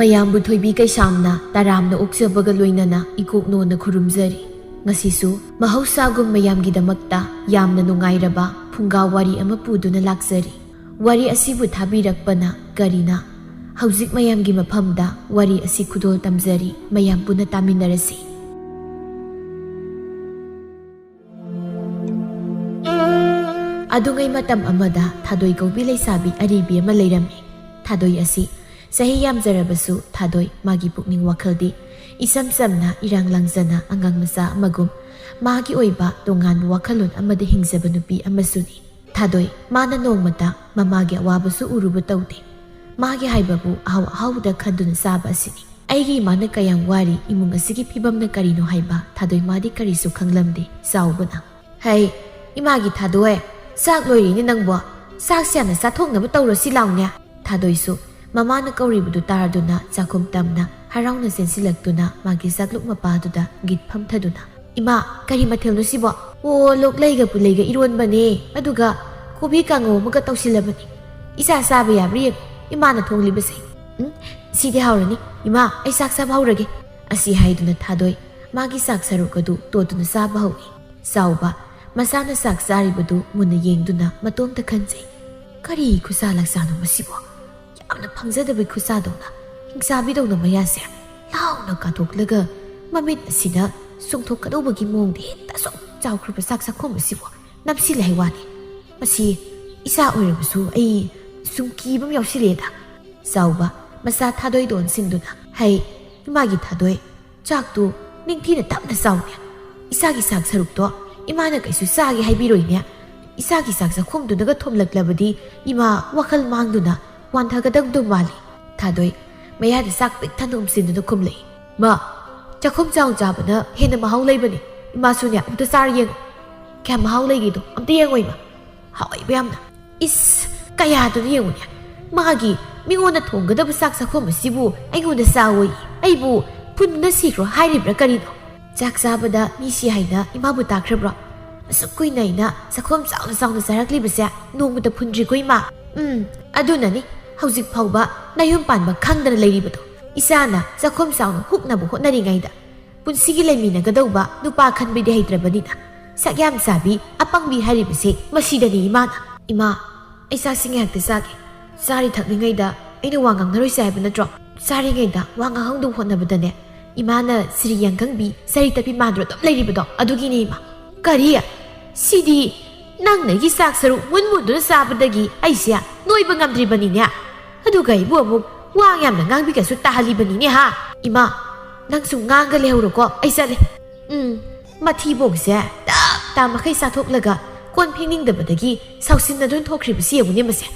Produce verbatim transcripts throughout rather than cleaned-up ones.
ꯃꯌꯥꯝꯕꯨ ꯊꯣꯏꯕꯤ ꯀꯩꯁꯥꯝꯅ ꯇꯔꯥꯝꯅ ꯑꯣꯛꯆꯕꯒ ꯂꯣꯏꯅꯅ ꯏꯀꯣꯛꯅꯣꯅ ꯈꯨꯔꯨꯝꯖꯔꯤ꯫ ꯉꯁꯤꯁꯨ ꯃꯍꯧꯁꯥꯒꯨꯝ ꯃꯌꯥꯝꯒꯤꯗꯃꯛꯇ ꯌꯥꯝꯅ ꯅꯨꯡꯉꯥꯏꯔꯕ ꯐꯨꯡꯒꯥ ꯋꯥꯔꯤ ꯑꯃ ꯄꯨꯗꯨꯅ ꯂꯥꯛꯆꯔꯤ꯫ ꯋꯥꯔꯤ ꯑꯁꯤꯕꯨ ꯊꯥꯕꯤꯔꯛꯄꯅ ꯀꯔꯤꯅ? ꯍꯧꯖꯤꯛ ꯃꯌꯥꯝꯒꯤ ꯃꯐꯝꯗ ꯋꯥꯔꯤ ꯑꯁꯤ ꯈꯨꯗꯣꯜ ꯇꯝꯖꯔꯤ, ꯃꯌꯥꯝ ꯄꯨꯟꯅ ꯇꯥꯃꯤꯟꯅꯔꯁꯤ꯫ ꯑꯗꯨꯉꯩ ꯃꯇꯝ ꯑꯃꯗ ꯊꯥꯗꯣꯏ ꯀꯧꯕꯤ ꯂꯩꯁꯥꯕꯤ ꯑꯔꯤꯕꯤ ꯑꯃ ꯂꯩꯔꯝꯃꯤ꯫ ꯊꯥꯗꯣꯏ ꯑꯁꯤ ꯆꯍꯤ ꯌꯥꯝꯖꯔꯕꯁꯨ ꯊꯥꯗꯣꯏ ꯃꯥꯒꯤ ꯄꯨꯛꯅꯤꯡ ꯋꯥꯈꯜꯗꯤ ꯏꯁꯝ ꯁꯝꯅ ꯏꯔꯥꯡ ꯂꯥꯡꯖꯅ ꯑꯉꯥꯡ ꯃꯆꯥ ꯑꯃꯒꯨꯝ ꯃꯥꯒꯤ ꯑꯣꯏꯕ ꯇꯣꯉꯥꯟꯕ ꯋꯥꯈꯜꯂꯣꯟ ꯑꯃꯗ ꯍꯤꯡꯖꯕ ꯅꯨꯄꯤ ꯑꯃꯁꯨꯅꯤ꯫ ꯊꯥꯗꯣꯏ ꯃꯥꯅ ꯅꯣꯡꯃꯇ ꯃꯃꯥꯒꯤ ꯑꯋꯥꯕꯁꯨ ꯎꯔꯨꯕ ꯇꯧꯗꯦ꯫ ꯃꯥꯒꯤ ꯍꯥꯏꯕꯕꯨ ꯑꯍꯥꯎ ꯑꯍꯥꯎꯕꯗ ꯈꯟꯗꯨꯅ ꯆꯥꯕ ꯑꯁꯤꯅꯤ꯫ ꯑꯩꯒꯤ ꯏꯃꯥꯅ ꯀꯌꯥꯝ ꯋꯥꯔꯤ, ꯏꯃꯨꯡ ꯑꯁꯤꯒꯤ ꯐꯤꯕꯝꯅ ꯀꯔꯤꯅꯣ ꯍꯥꯏꯕ ꯊꯥꯗꯣꯏ ꯃꯥꯗꯤ ꯀꯔꯤꯁꯨ ꯈꯪꯂꯝꯗꯦ꯫ ꯆꯥꯎꯕꯅ, "ꯍꯩ, ꯏꯃꯥꯒꯤ ꯊꯥꯗꯣꯏ, ꯆꯥꯛ ꯂꯣꯏꯔꯤꯅꯦ ꯅꯪꯕꯣ꯫ ꯆꯥꯛꯁꯦ ꯍꯥꯟꯅ ꯆꯥꯊꯣꯛꯅꯕ ꯇꯧꯔꯁꯤ ꯂꯥꯎꯅꯦ꯫" ꯊꯥꯗꯣꯏꯁꯨ ꯃꯃꯥꯅ ꯀꯧꯔꯤꯕꯗꯨ ꯇꯥꯔꯗꯨꯅ ꯆꯥꯛꯈꯨꯝ ꯇꯝꯅ ꯍꯔꯥꯎꯅ ꯆꯦꯟꯁꯤꯜꯂꯛꯇꯨꯅ ꯃꯥꯒꯤ ꯆꯥꯛꯂꯨꯛ ꯃꯄꯥꯗꯨꯗ ꯒꯤꯠ ꯐꯝꯊꯗꯨꯅ, "ꯏꯃꯥ, ꯀꯔꯤ ꯃꯊꯦꯜꯅꯣ ꯁꯤꯕꯣ?" "ꯑꯣ, ꯂꯣꯛꯂꯩꯒ ꯄꯨꯂꯩꯒ ꯏꯔꯣꯟꯕꯅꯦ, ꯑꯗꯨꯒ ꯀꯣꯕꯤ ꯀꯥꯡꯉꯧ ꯑꯃꯒ ꯇꯧꯁꯤꯜꯂꯕꯅꯤ꯫ ꯏꯆꯥ ꯆꯥꯕ ꯌꯥꯕ꯭ꯔꯥ ꯌꯦꯡꯉꯨ ꯏꯃꯥꯅ ꯊꯣꯡꯂꯤꯕꯁꯦ꯫ ꯎꯝ, ꯁꯤꯗꯤ ꯍꯥꯎꯔꯅꯤ꯫ ꯏꯃꯥ, ꯑꯩ ꯆꯥꯛ ꯆꯥꯕ ꯍꯧꯔꯒꯦ꯫" ꯑꯁꯤ ꯍꯥꯏꯗꯨꯅ ꯊꯥꯗꯣꯏ ꯃꯥꯒꯤ ꯆꯥꯛ ꯁꯔꯨꯛ ꯑꯗꯨ ꯇꯣꯠꯇꯨꯅ ꯆꯥꯕ ꯍꯧꯏ꯫ ꯆꯥꯎꯕ ꯃꯆꯥꯅ ꯆꯥꯛ ꯆꯥꯔꯤꯕꯗꯨ ꯃꯨꯟꯅ ꯌꯦꯡꯗꯨꯅ ꯃꯇꯣꯝꯇ ꯈꯟꯖꯩ, "ꯀꯔꯤ ꯈꯨꯠꯁꯥ ꯂꯥꯛꯁꯥꯅꯣ ꯃꯁꯤꯕꯣ? ꯌꯥꯝꯅ ꯐꯪꯖꯗꯕꯒꯤ ꯈꯨꯠꯁꯥꯗꯧꯅ, ꯍꯤꯡꯆꯥꯕꯤꯗꯧꯅ ꯃꯌꯥꯁꯦ ꯂꯥꯎꯅ ꯀꯥꯊꯣꯛꯂꯒ ꯃꯃꯤꯠ ꯑꯁꯤꯗ ꯆꯣꯡꯊꯣꯛꯀꯗꯧꯕꯒꯤ ꯃꯑꯣꯡꯗ ꯍꯦꯛꯇ ꯑꯁꯨꯛ ꯆꯥꯎꯈ꯭ꯔꯕ ꯆꯥꯛ ꯆꯥꯛꯈꯨꯝ ꯑꯁꯤꯕꯨ ꯅꯝꯁꯤꯜꯂꯦ ꯍꯥꯏ ꯋꯥꯅꯤ꯫ ꯃꯁꯤ ꯏꯆꯥ ꯑꯣꯏꯔꯕꯁꯨ ꯑꯩ ꯁꯨꯝ ꯀꯤꯕ ꯑꯃ ꯌꯥꯎꯁꯤꯜꯂꯦꯗ꯫" ꯆꯥꯎꯕ ꯃꯆꯥ ꯊꯥꯗꯣꯏꯗ ꯑꯣꯟꯁꯤꯟꯗꯨꯅ, "ꯍꯩ, ꯏꯃꯥꯒꯤ ꯊꯥꯗꯣꯏ, ꯆꯥꯛꯇꯨ ꯅꯤꯡꯊꯤꯅ ꯇꯞꯅ ꯆꯥꯎꯅꯦ꯫ ꯏꯆꯥꯒꯤ ꯆꯥꯛ ꯁꯔꯨꯛꯇꯣ ꯏꯃꯥꯅ ꯀꯩꯁꯨ ꯆꯥꯒꯦ ꯍꯥꯏꯕꯤꯔꯣꯏꯅꯦ꯫ ꯏꯆꯥꯒꯤ ꯆꯥꯛ ꯆꯥꯛꯈꯨꯝꯗꯨꯗꯒ ꯊꯣꯝꯂꯛꯂꯕꯗꯤ ꯏꯃꯥ ꯋꯥꯈꯜ ꯃꯥꯡꯗꯨꯅ ꯋꯥꯟꯊꯒꯗꯕꯗꯨ ꯃꯥꯜꯂꯤ꯫" ꯊꯥꯗꯣꯏ ꯃꯌꯥꯗ ꯆꯥꯛ ꯄꯤꯛ ꯊꯟꯅ ꯎꯝꯁꯤꯟꯗꯨꯅ ꯈꯨꯝꯂꯛꯏ, "ꯃꯥ, ꯆꯥꯛꯈꯨꯝ ꯆꯥꯎꯅ ꯆꯥꯕꯅ ꯍꯦꯟꯅ ꯃꯍꯥꯎ ꯂꯩꯕꯅꯦ꯫ ꯏꯃꯥꯁꯨꯅꯦ, ꯑꯝꯇ ꯆꯥꯔ ꯌꯦꯡꯉꯨ꯫ ꯀꯌꯥꯝ ꯃꯍꯥꯎ ꯂꯩꯒꯦꯗꯣ ꯑꯝꯇ ꯌꯦꯡꯉꯣ ꯏꯃꯥ꯫ ꯍꯥꯎꯋꯦꯕ ꯌꯥꯝꯅ꯫" ꯏꯁ, ꯀꯌꯥꯗꯨꯅ ꯌꯦꯡꯉꯨꯅꯦ꯫ ꯃꯥꯒꯤ ꯃꯤꯉꯣꯟꯗ ꯊꯣꯡꯒꯗꯕ ꯆꯥꯛ ꯆꯥꯛꯈꯨꯝ ꯑꯁꯤꯕꯨ ꯑꯩꯉꯣꯟꯗ ꯆꯥꯑꯣꯌꯦ꯫ ꯑꯩꯕꯨ ꯐꯨꯟꯗꯨꯅ ꯁꯤꯈ꯭ꯔꯣ ꯍꯥꯏꯔꯤꯕ꯭ꯔꯥ ꯀꯔꯤꯅꯣ? ꯆꯥꯛ ꯆꯥꯕꯗ ꯃꯤ ꯁꯤ ꯍꯥꯏꯅ ꯏꯃꯥꯕꯨ ꯇꯥꯈ꯭ꯔꯕ꯭ꯔꯣ? ꯑꯁꯨꯛ ꯀꯨꯏꯅ ꯑꯩꯅ ꯆꯥꯛꯈꯨꯝ ꯆꯥꯎꯅ ꯆꯥꯎꯅ ꯆꯥꯔꯛꯂꯤꯕꯁꯦ ꯅꯣꯡꯃꯇ ꯐꯨꯟꯗ꯭ꯔꯤꯀꯣ ꯏꯃꯥ꯫ ꯎꯝ, ꯑꯗꯨꯅꯅꯤ ꯍꯧꯖꯤꯛ ꯐꯥꯎꯕ ꯅꯌꯨꯝ ꯄꯥꯟꯕ ꯈꯪꯗꯅ ꯂꯩꯔꯤꯕꯗꯣ꯫ ꯏꯆꯥꯅ ꯆꯥꯛꯈꯨꯝ ꯆꯥꯎꯅ ꯍꯨꯛꯅꯕ ꯍꯣꯠꯅꯔꯤꯉꯩꯗ ꯄꯨꯟꯁꯤꯒꯤ ꯂꯩꯃꯤꯟꯅꯒꯗꯧꯕ ꯅꯨꯄꯥ ꯈꯟꯕꯗꯤ ꯍꯩꯇ꯭ꯔꯕꯅꯤꯅ ꯁꯛ ꯌꯥꯝ ꯆꯥꯕꯤ ꯑꯄꯪꯕꯤ ꯍꯥꯏꯔꯤꯕꯁꯦ ꯃꯁꯤꯗꯅꯤ ꯏꯃꯥꯅ꯫ ꯏꯃꯥ, ꯑꯩ ꯆꯥꯛꯁꯤ ꯉꯥꯏꯍꯥꯛꯇ ꯆꯥꯒꯦ꯫ ꯆꯥꯔꯤ ꯊꯛꯂꯤꯉꯩꯗ ꯑꯩꯅ ꯋꯥ ꯉꯥꯡꯅꯔꯣꯏꯁꯦ ꯍꯥꯏꯕ ꯅꯠꯇ꯭ꯔꯣ? ꯆꯥꯔꯤꯉꯩꯗ ꯋꯥ ꯉꯥꯡꯍꯧꯅꯕ ꯍꯣꯠꯅꯕꯗꯅꯦ ꯏꯃꯥꯅ ꯁꯤꯔꯤ ꯌꯥꯡꯈꯪꯕꯤ ꯆꯔꯤ ꯇꯛꯄꯤ ꯃꯥꯟꯗ꯭ꯔꯣ ꯑꯗꯨꯝ ꯂꯩꯔꯤꯕꯗꯣ ꯑꯗꯨꯒꯤꯅꯦ ꯏꯃꯥ꯫ ꯀꯔꯤ? ꯁꯤꯗꯤ ꯅꯪꯅ ꯑꯩꯒꯤ ꯆꯥꯛ ꯁꯔꯨꯛ ꯃꯨꯟ ꯃꯨꯟꯗꯨꯅ ꯆꯥꯕꯗꯒꯤ ꯑꯩꯁꯦ ꯅꯣꯏꯕ ꯉꯝꯗ꯭ꯔꯤꯕꯅꯤꯅꯦ꯫ ꯑꯗꯨꯒ ꯑꯩꯕꯨ ꯑꯃꯨꯛ ꯋꯥ ꯌꯥꯝꯅ ꯉꯥꯡꯕꯤꯒꯁꯨ ꯇꯥꯍꯜꯂꯤꯕꯅꯤꯅꯦ ꯍꯥ꯫ ꯏꯃꯥ, ꯅꯪꯁꯨ ꯉꯥꯡꯒ ꯂꯩꯍꯧꯔꯣꯀꯣ, ꯑꯩ ꯆꯠꯂꯦ꯫ ꯎꯝ, ꯃꯊꯤꯕꯣꯡꯁꯦ ꯇꯞ ꯇꯥ ꯃꯈꯩ ꯆꯥꯊꯣꯛꯂꯒ ꯀꯣꯟ ꯐꯦꯡꯅꯤꯡꯗꯕꯗꯒꯤ ꯁꯥꯎꯁꯤꯟꯅꯗꯨꯅ ꯊꯣꯛꯈ꯭ꯔꯤꯕꯁꯤ ꯌꯦꯡꯉꯨꯅꯦ ꯃꯁꯦ꯫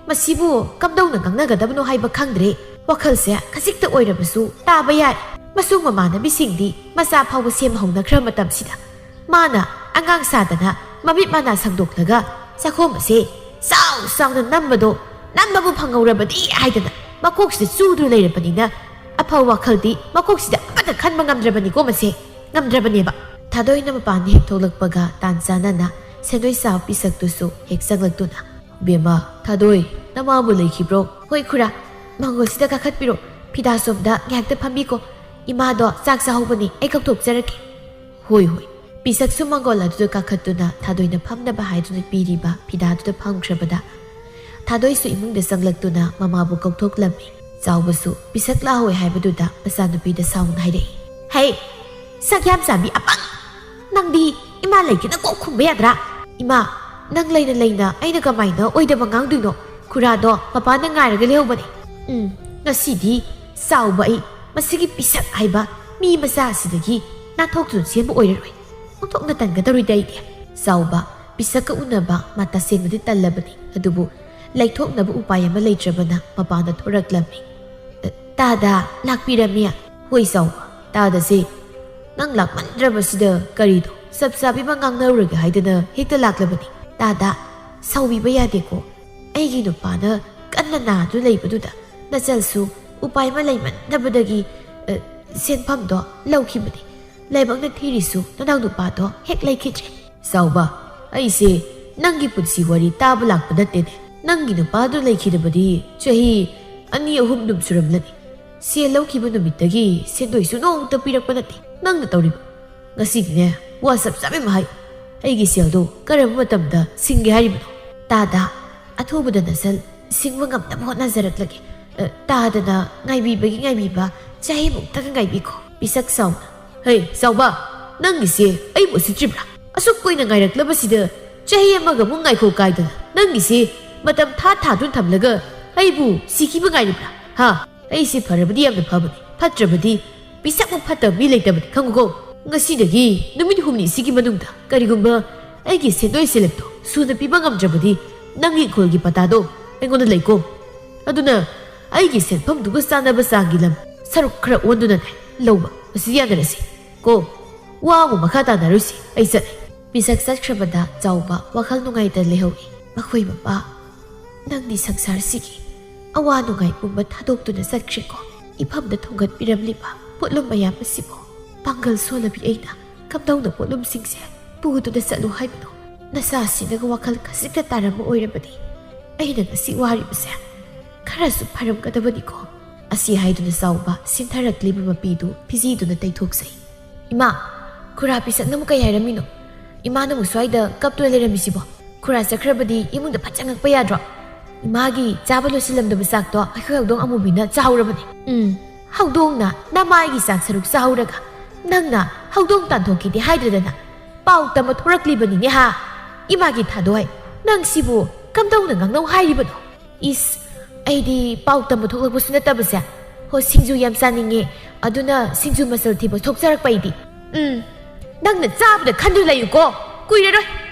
ꯃꯁꯤꯕꯨ ꯀꯝꯗꯧꯅ ꯉꯥꯡꯅꯒꯗꯕꯅꯣ ꯍꯥꯏꯕ ꯈꯪꯗ꯭ꯔꯦ꯫ ꯋꯥꯈꯜꯁꯦ ꯈꯖꯤꯛꯇ ꯑꯣꯏꯔꯕꯁꯨ ꯇꯥꯕ ꯌꯥꯔꯦ꯫ ꯃꯁꯨꯡ ꯃꯃꯥꯟꯅꯕꯤꯁꯤꯡꯗꯤ ꯃꯆꯥ ꯐꯥꯎꯕ ꯁꯦꯝꯕ ꯍꯧꯅꯈ꯭ꯔ ꯃꯇꯝꯁꯤꯗ ꯃꯥꯅ ꯑꯉꯥꯡ ꯁꯥꯗꯅ ꯃꯃꯤꯠ ꯃꯅꯥ ꯁꯪꯗꯣꯛꯂꯒ ꯆꯥꯛꯈꯣꯝ ꯑꯁꯦ ꯆꯥꯎ ꯆꯥꯎꯅ ꯅꯝꯕꯗꯣ ꯅꯝꯕꯕꯨ ꯐꯪꯍꯧꯔꯕꯗꯤ ꯍꯥꯏꯗꯅ ꯃꯀꯣꯛꯁꯤꯗ ꯆꯨꯗꯨꯅ ꯂꯩꯔꯕꯅꯤꯅ ꯑꯐꯕ ꯋꯥꯈꯜꯗꯤ ꯃꯀꯣꯛꯁꯤꯗ ꯑꯃꯠꯇ ꯈꯟꯕ ꯉꯝꯗ꯭ꯔꯕꯅꯤꯀꯣ ꯃꯁꯦ꯫ ꯉꯝꯗ꯭ꯔꯕꯅꯦꯕ꯫ ꯊꯥꯗꯣꯏꯅ ꯃꯄꯥꯟꯗ ꯍꯦꯛ ꯊꯣꯛꯂꯛꯄꯒ ꯇꯥꯟ ꯆꯥꯅꯅ ꯁꯦꯟꯗꯣꯏ ꯆꯥꯕ ꯄꯤꯁꯛꯇꯨꯁꯨ ꯍꯦꯛ ꯆꯪꯂꯛꯇꯨꯅ, "ꯕꯦꯝꯃ, ꯊꯥꯗꯣꯏ, ꯅꯃꯥꯕꯨ ꯂꯩꯈꯤꯕ꯭ꯔꯣ?" "ꯍꯣꯏ ꯈꯨꯔꯥ, ꯃꯥꯡꯒꯣꯜꯁꯤꯗ ꯀꯥꯈꯠꯄꯤꯔꯣ꯫ ꯐꯤꯗꯥ ꯁꯣꯝꯗ ꯉꯥꯏꯍꯥꯛꯇ ꯐꯝꯕꯤꯀꯣ꯫ ꯏꯃꯥꯗꯣ ꯆꯥꯛ ꯆꯥꯍꯧꯕꯅꯤ, ꯑꯩ ꯀꯧꯊꯣꯛꯆꯔꯛꯀꯦ꯫" "ꯍꯣꯏ, ꯍꯣꯏ꯫" ꯄꯤꯁꯛꯁꯨ ꯃꯥꯡꯒꯣꯜ ꯑꯗꯨꯗ ꯀꯥꯈꯠꯇꯨꯅ ꯊꯥꯗꯣꯏꯅ ꯐꯝꯅꯕ ꯍꯥꯏꯗꯨꯅ ꯄꯤꯔꯤꯕ ꯐꯤꯗꯥꯗꯨꯗ ꯐꯝꯈ꯭ꯔꯕꯗ ꯊꯥꯗꯣꯏꯁꯨ ꯏꯃꯨꯡꯗ ꯆꯪꯂꯛꯇꯨꯅ ꯃꯃꯥꯕꯨ ꯀꯧꯊꯣꯛꯂꯝꯃꯤ꯫ ꯆꯥꯎꯕꯁꯨ ꯄꯤꯁꯛ ꯂꯥꯛꯍꯧꯋꯦ ꯍꯥꯏꯕꯗꯨꯗ ꯃꯆꯥꯅꯨꯄꯤꯗ ꯁꯥꯎꯅ ꯍꯥꯏꯔꯛꯏ, "ꯍꯩ, ꯁꯛ ꯌꯥꯝ ꯆꯥꯕꯤ ꯑꯄꯪ! ꯅꯪꯗꯤ ꯏꯃꯥ ꯂꯩꯒꯦꯅ ꯀꯣꯛ ꯈꯨꯝꯕ ꯌꯥꯗ꯭ꯔꯥ? ꯏꯃꯥ, ꯅꯪ ꯂꯩꯅ ꯂꯩꯅ ꯑꯩꯅ ꯀꯃꯥꯏꯅ ꯑꯣꯏꯗꯕ ꯉꯥꯡꯗꯣꯏꯅꯣ? ꯈꯨꯔꯥꯗꯣ ꯃꯄꯥꯟꯗ ꯉꯥꯏꯔꯒ ꯂꯩꯍꯧꯕꯅꯦ꯫ ꯎꯝ, ꯉꯁꯤꯗꯤ ꯆꯥꯎꯕ ꯑꯩ ꯃꯁꯤꯒꯤ ꯄꯤꯁꯛ ꯍꯥꯏꯕ ꯃꯤ ꯃꯆꯥ ꯑꯁꯤꯗꯒꯤ ꯅꯥꯟꯊꯣꯛꯇꯨꯅ ꯆꯦꯟꯕ ꯑꯣꯏꯔꯔꯣꯏ꯫ ꯑꯣꯟꯊꯣꯛꯅ ꯇꯟꯒꯗꯧꯔꯤꯗ ꯑꯩꯗꯤ꯫" ꯆꯥꯎꯕ ꯄꯤꯁꯛꯀ ꯎꯅꯕ ꯃꯥ ꯇꯁꯦꯡꯅꯗꯤ ꯇꯜꯂꯕꯅꯤ, ꯑꯗꯨꯕꯨ ꯂꯩꯊꯣꯛꯅꯕ ꯎꯄꯥꯏ ꯑꯃ ꯂꯩꯇ꯭ꯔꯕꯅ ꯃꯄꯥꯟꯗ ꯊꯣꯔꯛꯂꯝꯃꯤ꯫ "ꯑ, ꯇꯥꯗ, ꯂꯥꯛꯄꯤꯔꯝꯃꯤ꯫" "ꯍꯣꯏ ꯆꯥꯎꯕ, ꯇꯥꯗꯁꯦ꯫ ꯅꯪ ꯂꯥꯛꯃꯟꯗ꯭ꯔꯕꯁꯤꯗ ꯀꯔꯤꯅꯣ? ꯆꯞ ꯆꯥꯕꯤ ꯑꯃ ꯉꯥꯡꯅꯔꯨꯔꯒꯦ ꯍꯥꯏꯗꯅ ꯍꯦꯛꯇ ꯂꯥꯛꯂꯕꯅꯤ꯫" "ꯇꯥꯗ, ꯁꯥꯎꯕꯤꯕ ꯌꯥꯗꯦꯀꯣ꯫ ꯑꯩꯒꯤ ꯅꯨꯄꯥꯅ ꯀꯟꯅ ꯅꯥꯗꯨꯅ ꯂꯩꯕꯗꯨꯗ ꯅꯆꯜꯁꯨ ꯎꯄꯥꯏ ꯑꯃ ꯂꯩꯃꯟꯗꯕꯗꯒꯤ, ꯑ, ꯁꯦꯟꯐꯝꯗꯣ ꯂꯧꯈꯤꯕꯅꯤ꯫ ꯂꯥꯏꯕꯛꯅ ꯊꯤꯔꯤꯁꯨ ꯅꯅꯥꯎ ꯅꯨꯄꯥꯗꯣ ꯍꯦꯛ ꯂꯩꯈꯤꯗ꯭ꯔꯦ꯫" "ꯆꯥꯎꯕ, ꯑꯩꯁꯦ ꯅꯪꯒꯤ ꯄꯨꯟꯁꯤ ꯋꯥꯔꯤ ꯇꯥꯕ ꯂꯥꯛꯄ ꯅꯠꯇꯦꯅꯦ꯫ ꯅꯪꯒꯤ ꯅꯨꯄꯥꯗꯨ ꯂꯩꯈꯤꯗꯕꯗꯤ ꯆꯍꯤ ꯑꯅꯤ ꯑꯍꯨꯝ ꯑꯗꯨꯝ ꯁꯨꯔꯝꯂꯅꯤ꯫ ꯁꯦꯜ ꯂꯧꯈꯤꯕ ꯅꯨꯃꯤꯠꯇꯒꯤ ꯁꯦꯟꯗꯣꯏꯁꯨ ꯅꯣꯡꯃꯇ ꯄꯤꯔꯛꯄ ꯅꯠꯇꯦ꯫ ꯅꯪꯅ ꯇꯧꯔꯤꯕ꯫ ꯉꯁꯤꯗꯤꯅꯦ, ꯋꯥ ꯆꯞ ꯆꯥꯕ ꯑꯃ ꯍꯥꯏ꯫ ꯑꯩꯒꯤ ꯁꯦꯜꯗꯣ ꯀꯔꯝꯕ ꯃꯇꯝꯗ ꯁꯤꯡꯒꯦ ꯍꯥꯏꯔꯤꯕꯅꯣ? ꯇꯥꯗ, ꯑꯊꯨꯕꯗ ꯅꯁꯜ ꯁꯤꯡꯕ ꯉꯝꯅꯕ ꯍꯣꯠꯅꯖꯔꯛꯂꯒꯦ꯫ ꯑ, ꯇꯥꯗꯅ ꯉꯥꯏꯕꯤꯕꯒꯤ ꯉꯥꯏꯕꯤꯕ, ꯆꯍꯤꯃꯨꯛꯇꯒ ꯉꯥꯏꯕꯤꯈꯣ꯫ ꯄꯤꯁꯛ ꯆꯥꯎꯅ꯫ ꯍꯩ, ꯆꯥꯎꯕ, ꯅꯪꯒꯤꯁꯦ ꯑꯩꯕꯨ ꯎꯁꯤꯠꯇ꯭ꯔꯤꯕ꯭ꯔꯥ? ꯑꯁꯨꯛ ꯀꯨꯏꯅ ꯉꯥꯏꯔꯛꯂꯕꯁꯤꯗ ꯆꯍꯤ ꯑꯃꯒ ꯑꯃꯨꯛ ꯉꯥꯏꯈꯣ ꯀꯥꯏꯗꯅ ꯅꯪꯒꯤꯁꯦ ꯃꯇꯝ ꯊꯥ ꯊꯥꯗꯨꯅ ꯊꯝꯂꯒ ꯑꯩꯕꯨ ꯁꯤꯈꯤꯕ ꯉꯥꯏꯔꯤꯕ꯭ꯔꯥ? ꯍꯥ? ꯑꯩꯁꯦ ꯐꯔꯕꯗꯤ ꯌꯥꯝꯅ ꯐꯕꯅꯤ, ꯐꯠꯇ꯭ꯔꯕꯗꯤ ꯄꯤꯁꯛꯃꯨꯛ ꯐꯠꯇꯕ ꯃꯤ ꯂꯩꯇꯕꯅꯤ, ꯈꯪꯉꯨꯀꯣ꯫ ꯉꯁꯤꯗꯒꯤ ꯅꯨꯃꯤꯠ ꯍꯨꯝꯅꯤꯁꯤꯒꯤ ꯃꯅꯨꯡꯗ ꯀꯔꯤꯒꯨꯝꯕ ꯑꯩꯒꯤ ꯁꯦꯟꯗꯣꯏ ꯁꯦꯂꯦꯞꯇꯣ ꯁꯨꯅ ꯄꯤꯕ ꯉꯝꯗ꯭ꯔꯕꯗꯤ ꯅꯪꯒꯤ ꯏꯪꯈꯣꯜꯒꯤ ꯄꯇꯥꯗꯣ ꯑꯩꯉꯣꯟꯗ ꯂꯩꯀꯣ꯫ ꯑꯗꯨꯅ ꯑꯩꯒꯤ ꯁꯦꯟꯐꯝꯗꯨꯒ ꯆꯥꯟꯅꯕ ꯆꯥꯡꯒꯤ ꯂꯝ ꯁꯔꯨꯛ ꯈꯔ ꯑꯣꯟꯗꯨꯅꯅꯦ ꯂꯧꯕ꯫ ꯃꯁꯤ ꯌꯥꯅꯔꯁꯤ ꯀꯣ꯫ ꯋꯥ ꯑꯃꯨꯛ ꯃꯈꯥ ꯇꯥꯅꯔꯣꯏꯁꯤ, ꯑꯩ ꯆꯠꯂꯦ꯫ ꯄꯤꯁꯛ ꯆꯠꯈ꯭ꯔꯕꯗ ꯆꯥꯎꯕ ꯋꯥꯈꯜ ꯅꯨꯡꯉꯥꯏꯇ ꯂꯩꯍꯧꯏ꯫ ꯃꯈꯣꯏ ꯃꯄꯥ, ꯅꯪꯗꯤ ꯁꯪꯁꯥꯔꯁꯤꯒꯤ ꯑꯋꯥ ꯅꯨꯡꯉꯥꯏ ꯄꯨꯝꯕ ꯊꯥꯗꯣꯛꯇꯨꯅ ꯆꯠꯈ꯭ꯔꯦꯀꯣ꯫ ꯏꯐꯝꯗ ꯊꯣꯡꯒꯠꯄꯤꯔꯝꯂꯤꯕ ꯄꯣꯠꯂꯨꯝ ꯃꯌꯥꯝ ꯑꯁꯤꯕꯨ ꯄꯥꯡꯒꯜ ꯁꯣꯜꯂꯕꯤ ꯑꯩꯅ ꯀꯝꯗꯧꯅ ꯄꯣꯠꯂꯨꯝꯁꯤꯡꯁꯦ ꯄꯨꯗꯨꯅ ꯆꯠꯂꯨ ꯍꯥꯏꯕꯅꯣ? ꯅꯆꯥꯁꯤꯡꯅꯒ ꯋꯥꯈꯜ ꯈꯖꯤꯛꯇ ꯇꯥꯔꯝꯕ ꯑꯣꯏꯔꯕꯗꯤ ꯑꯩꯅ ꯉꯁꯤ ꯋꯥꯔꯤꯕꯁꯦ ꯈꯔꯁꯨ ꯐꯔꯝꯒꯗꯕꯅꯤꯀꯣ꯫ ꯑꯁꯤ ꯍꯥꯏꯗꯨꯅ ꯆꯥꯎꯕ ꯁꯤꯟꯊꯔꯛꯂꯤꯕ ꯃꯄꯤꯗꯨ ꯐꯤꯖꯤꯗꯨꯅ ꯇꯩꯊꯣꯛꯆꯩ꯫ ꯏꯃꯥ, ꯈꯨꯔꯥ ꯄꯤꯁꯛꯅ ꯑꯃꯨꯛ ꯀꯩ ꯍꯥꯏꯔꯝꯃꯤꯅꯣ? ꯏꯃꯥꯅ ꯑꯃꯨꯛ ꯁ꯭ꯋꯥꯏꯗ ꯀꯞꯇꯨꯅ ꯂꯩꯔꯝꯃꯤꯁꯤꯕꯣ? ꯈꯨꯔꯥ ꯆꯠꯈ꯭ꯔꯕꯗꯤ ꯏꯃꯨꯡꯗ ꯐꯠ ꯆꯪꯉꯛꯄ ꯌꯥꯗ꯭ꯔꯣ? ꯏꯃꯥꯒꯤ ꯆꯥꯕ ꯂꯣꯏꯁꯤꯜꯂꯝꯗꯕ ꯆꯥꯛꯇꯣ ꯑꯩꯈꯣꯏ ꯍꯧꯗꯣꯡ ꯑꯃꯨꯕꯤꯅ ꯆꯥꯍꯧꯔꯕꯅꯤ꯫ ꯎꯝ, ꯍꯧꯗꯣꯡꯅ ꯅꯃꯥꯏꯒꯤ ꯆꯥꯛ ꯁꯔꯨꯛ ꯆꯥꯍꯧꯔꯒ ꯅꯪꯅ ꯍꯧꯗꯣꯡ ꯇꯥꯟꯊꯣꯛꯀꯦꯗꯤ ꯍꯥꯏꯗ꯭ꯔꯗꯅ ꯄꯥꯎ ꯇꯝꯕ ꯊꯣꯔꯛꯂꯤꯕꯅꯤꯅꯦ ꯍꯥ? ꯏꯃꯥꯒꯤ ꯊꯥꯗꯣꯏ, ꯅꯪ ꯁꯤꯕꯨ ꯀꯝꯗꯧꯅ ꯉꯥꯡꯅꯧ ꯍꯥꯏꯔꯤꯕꯅꯣ? ꯏꯁ, ꯑꯩꯗꯤ ꯄꯥꯎ ꯇꯝꯕ ꯊꯣꯛꯂꯛꯄꯁꯨ ꯅꯠꯇꯕꯁꯦ꯫ ꯍꯣ, ꯁꯤꯡꯖꯨ ꯌꯥꯝ ꯆꯥꯅꯤꯡꯉꯦ, ꯑꯗꯨꯅ ꯁꯤꯡꯖꯨ ꯃꯆꯜ ꯊꯤꯕ ꯊꯣꯛꯆꯔꯛꯄ ꯑꯩꯗꯤ꯫ ꯎꯝ, ꯅꯪꯅ ꯆꯥꯕꯗ ꯈꯟꯗꯨꯅ ꯂꯩꯌꯨꯀꯣ꯫ ꯀꯨꯏꯔꯔꯣꯏ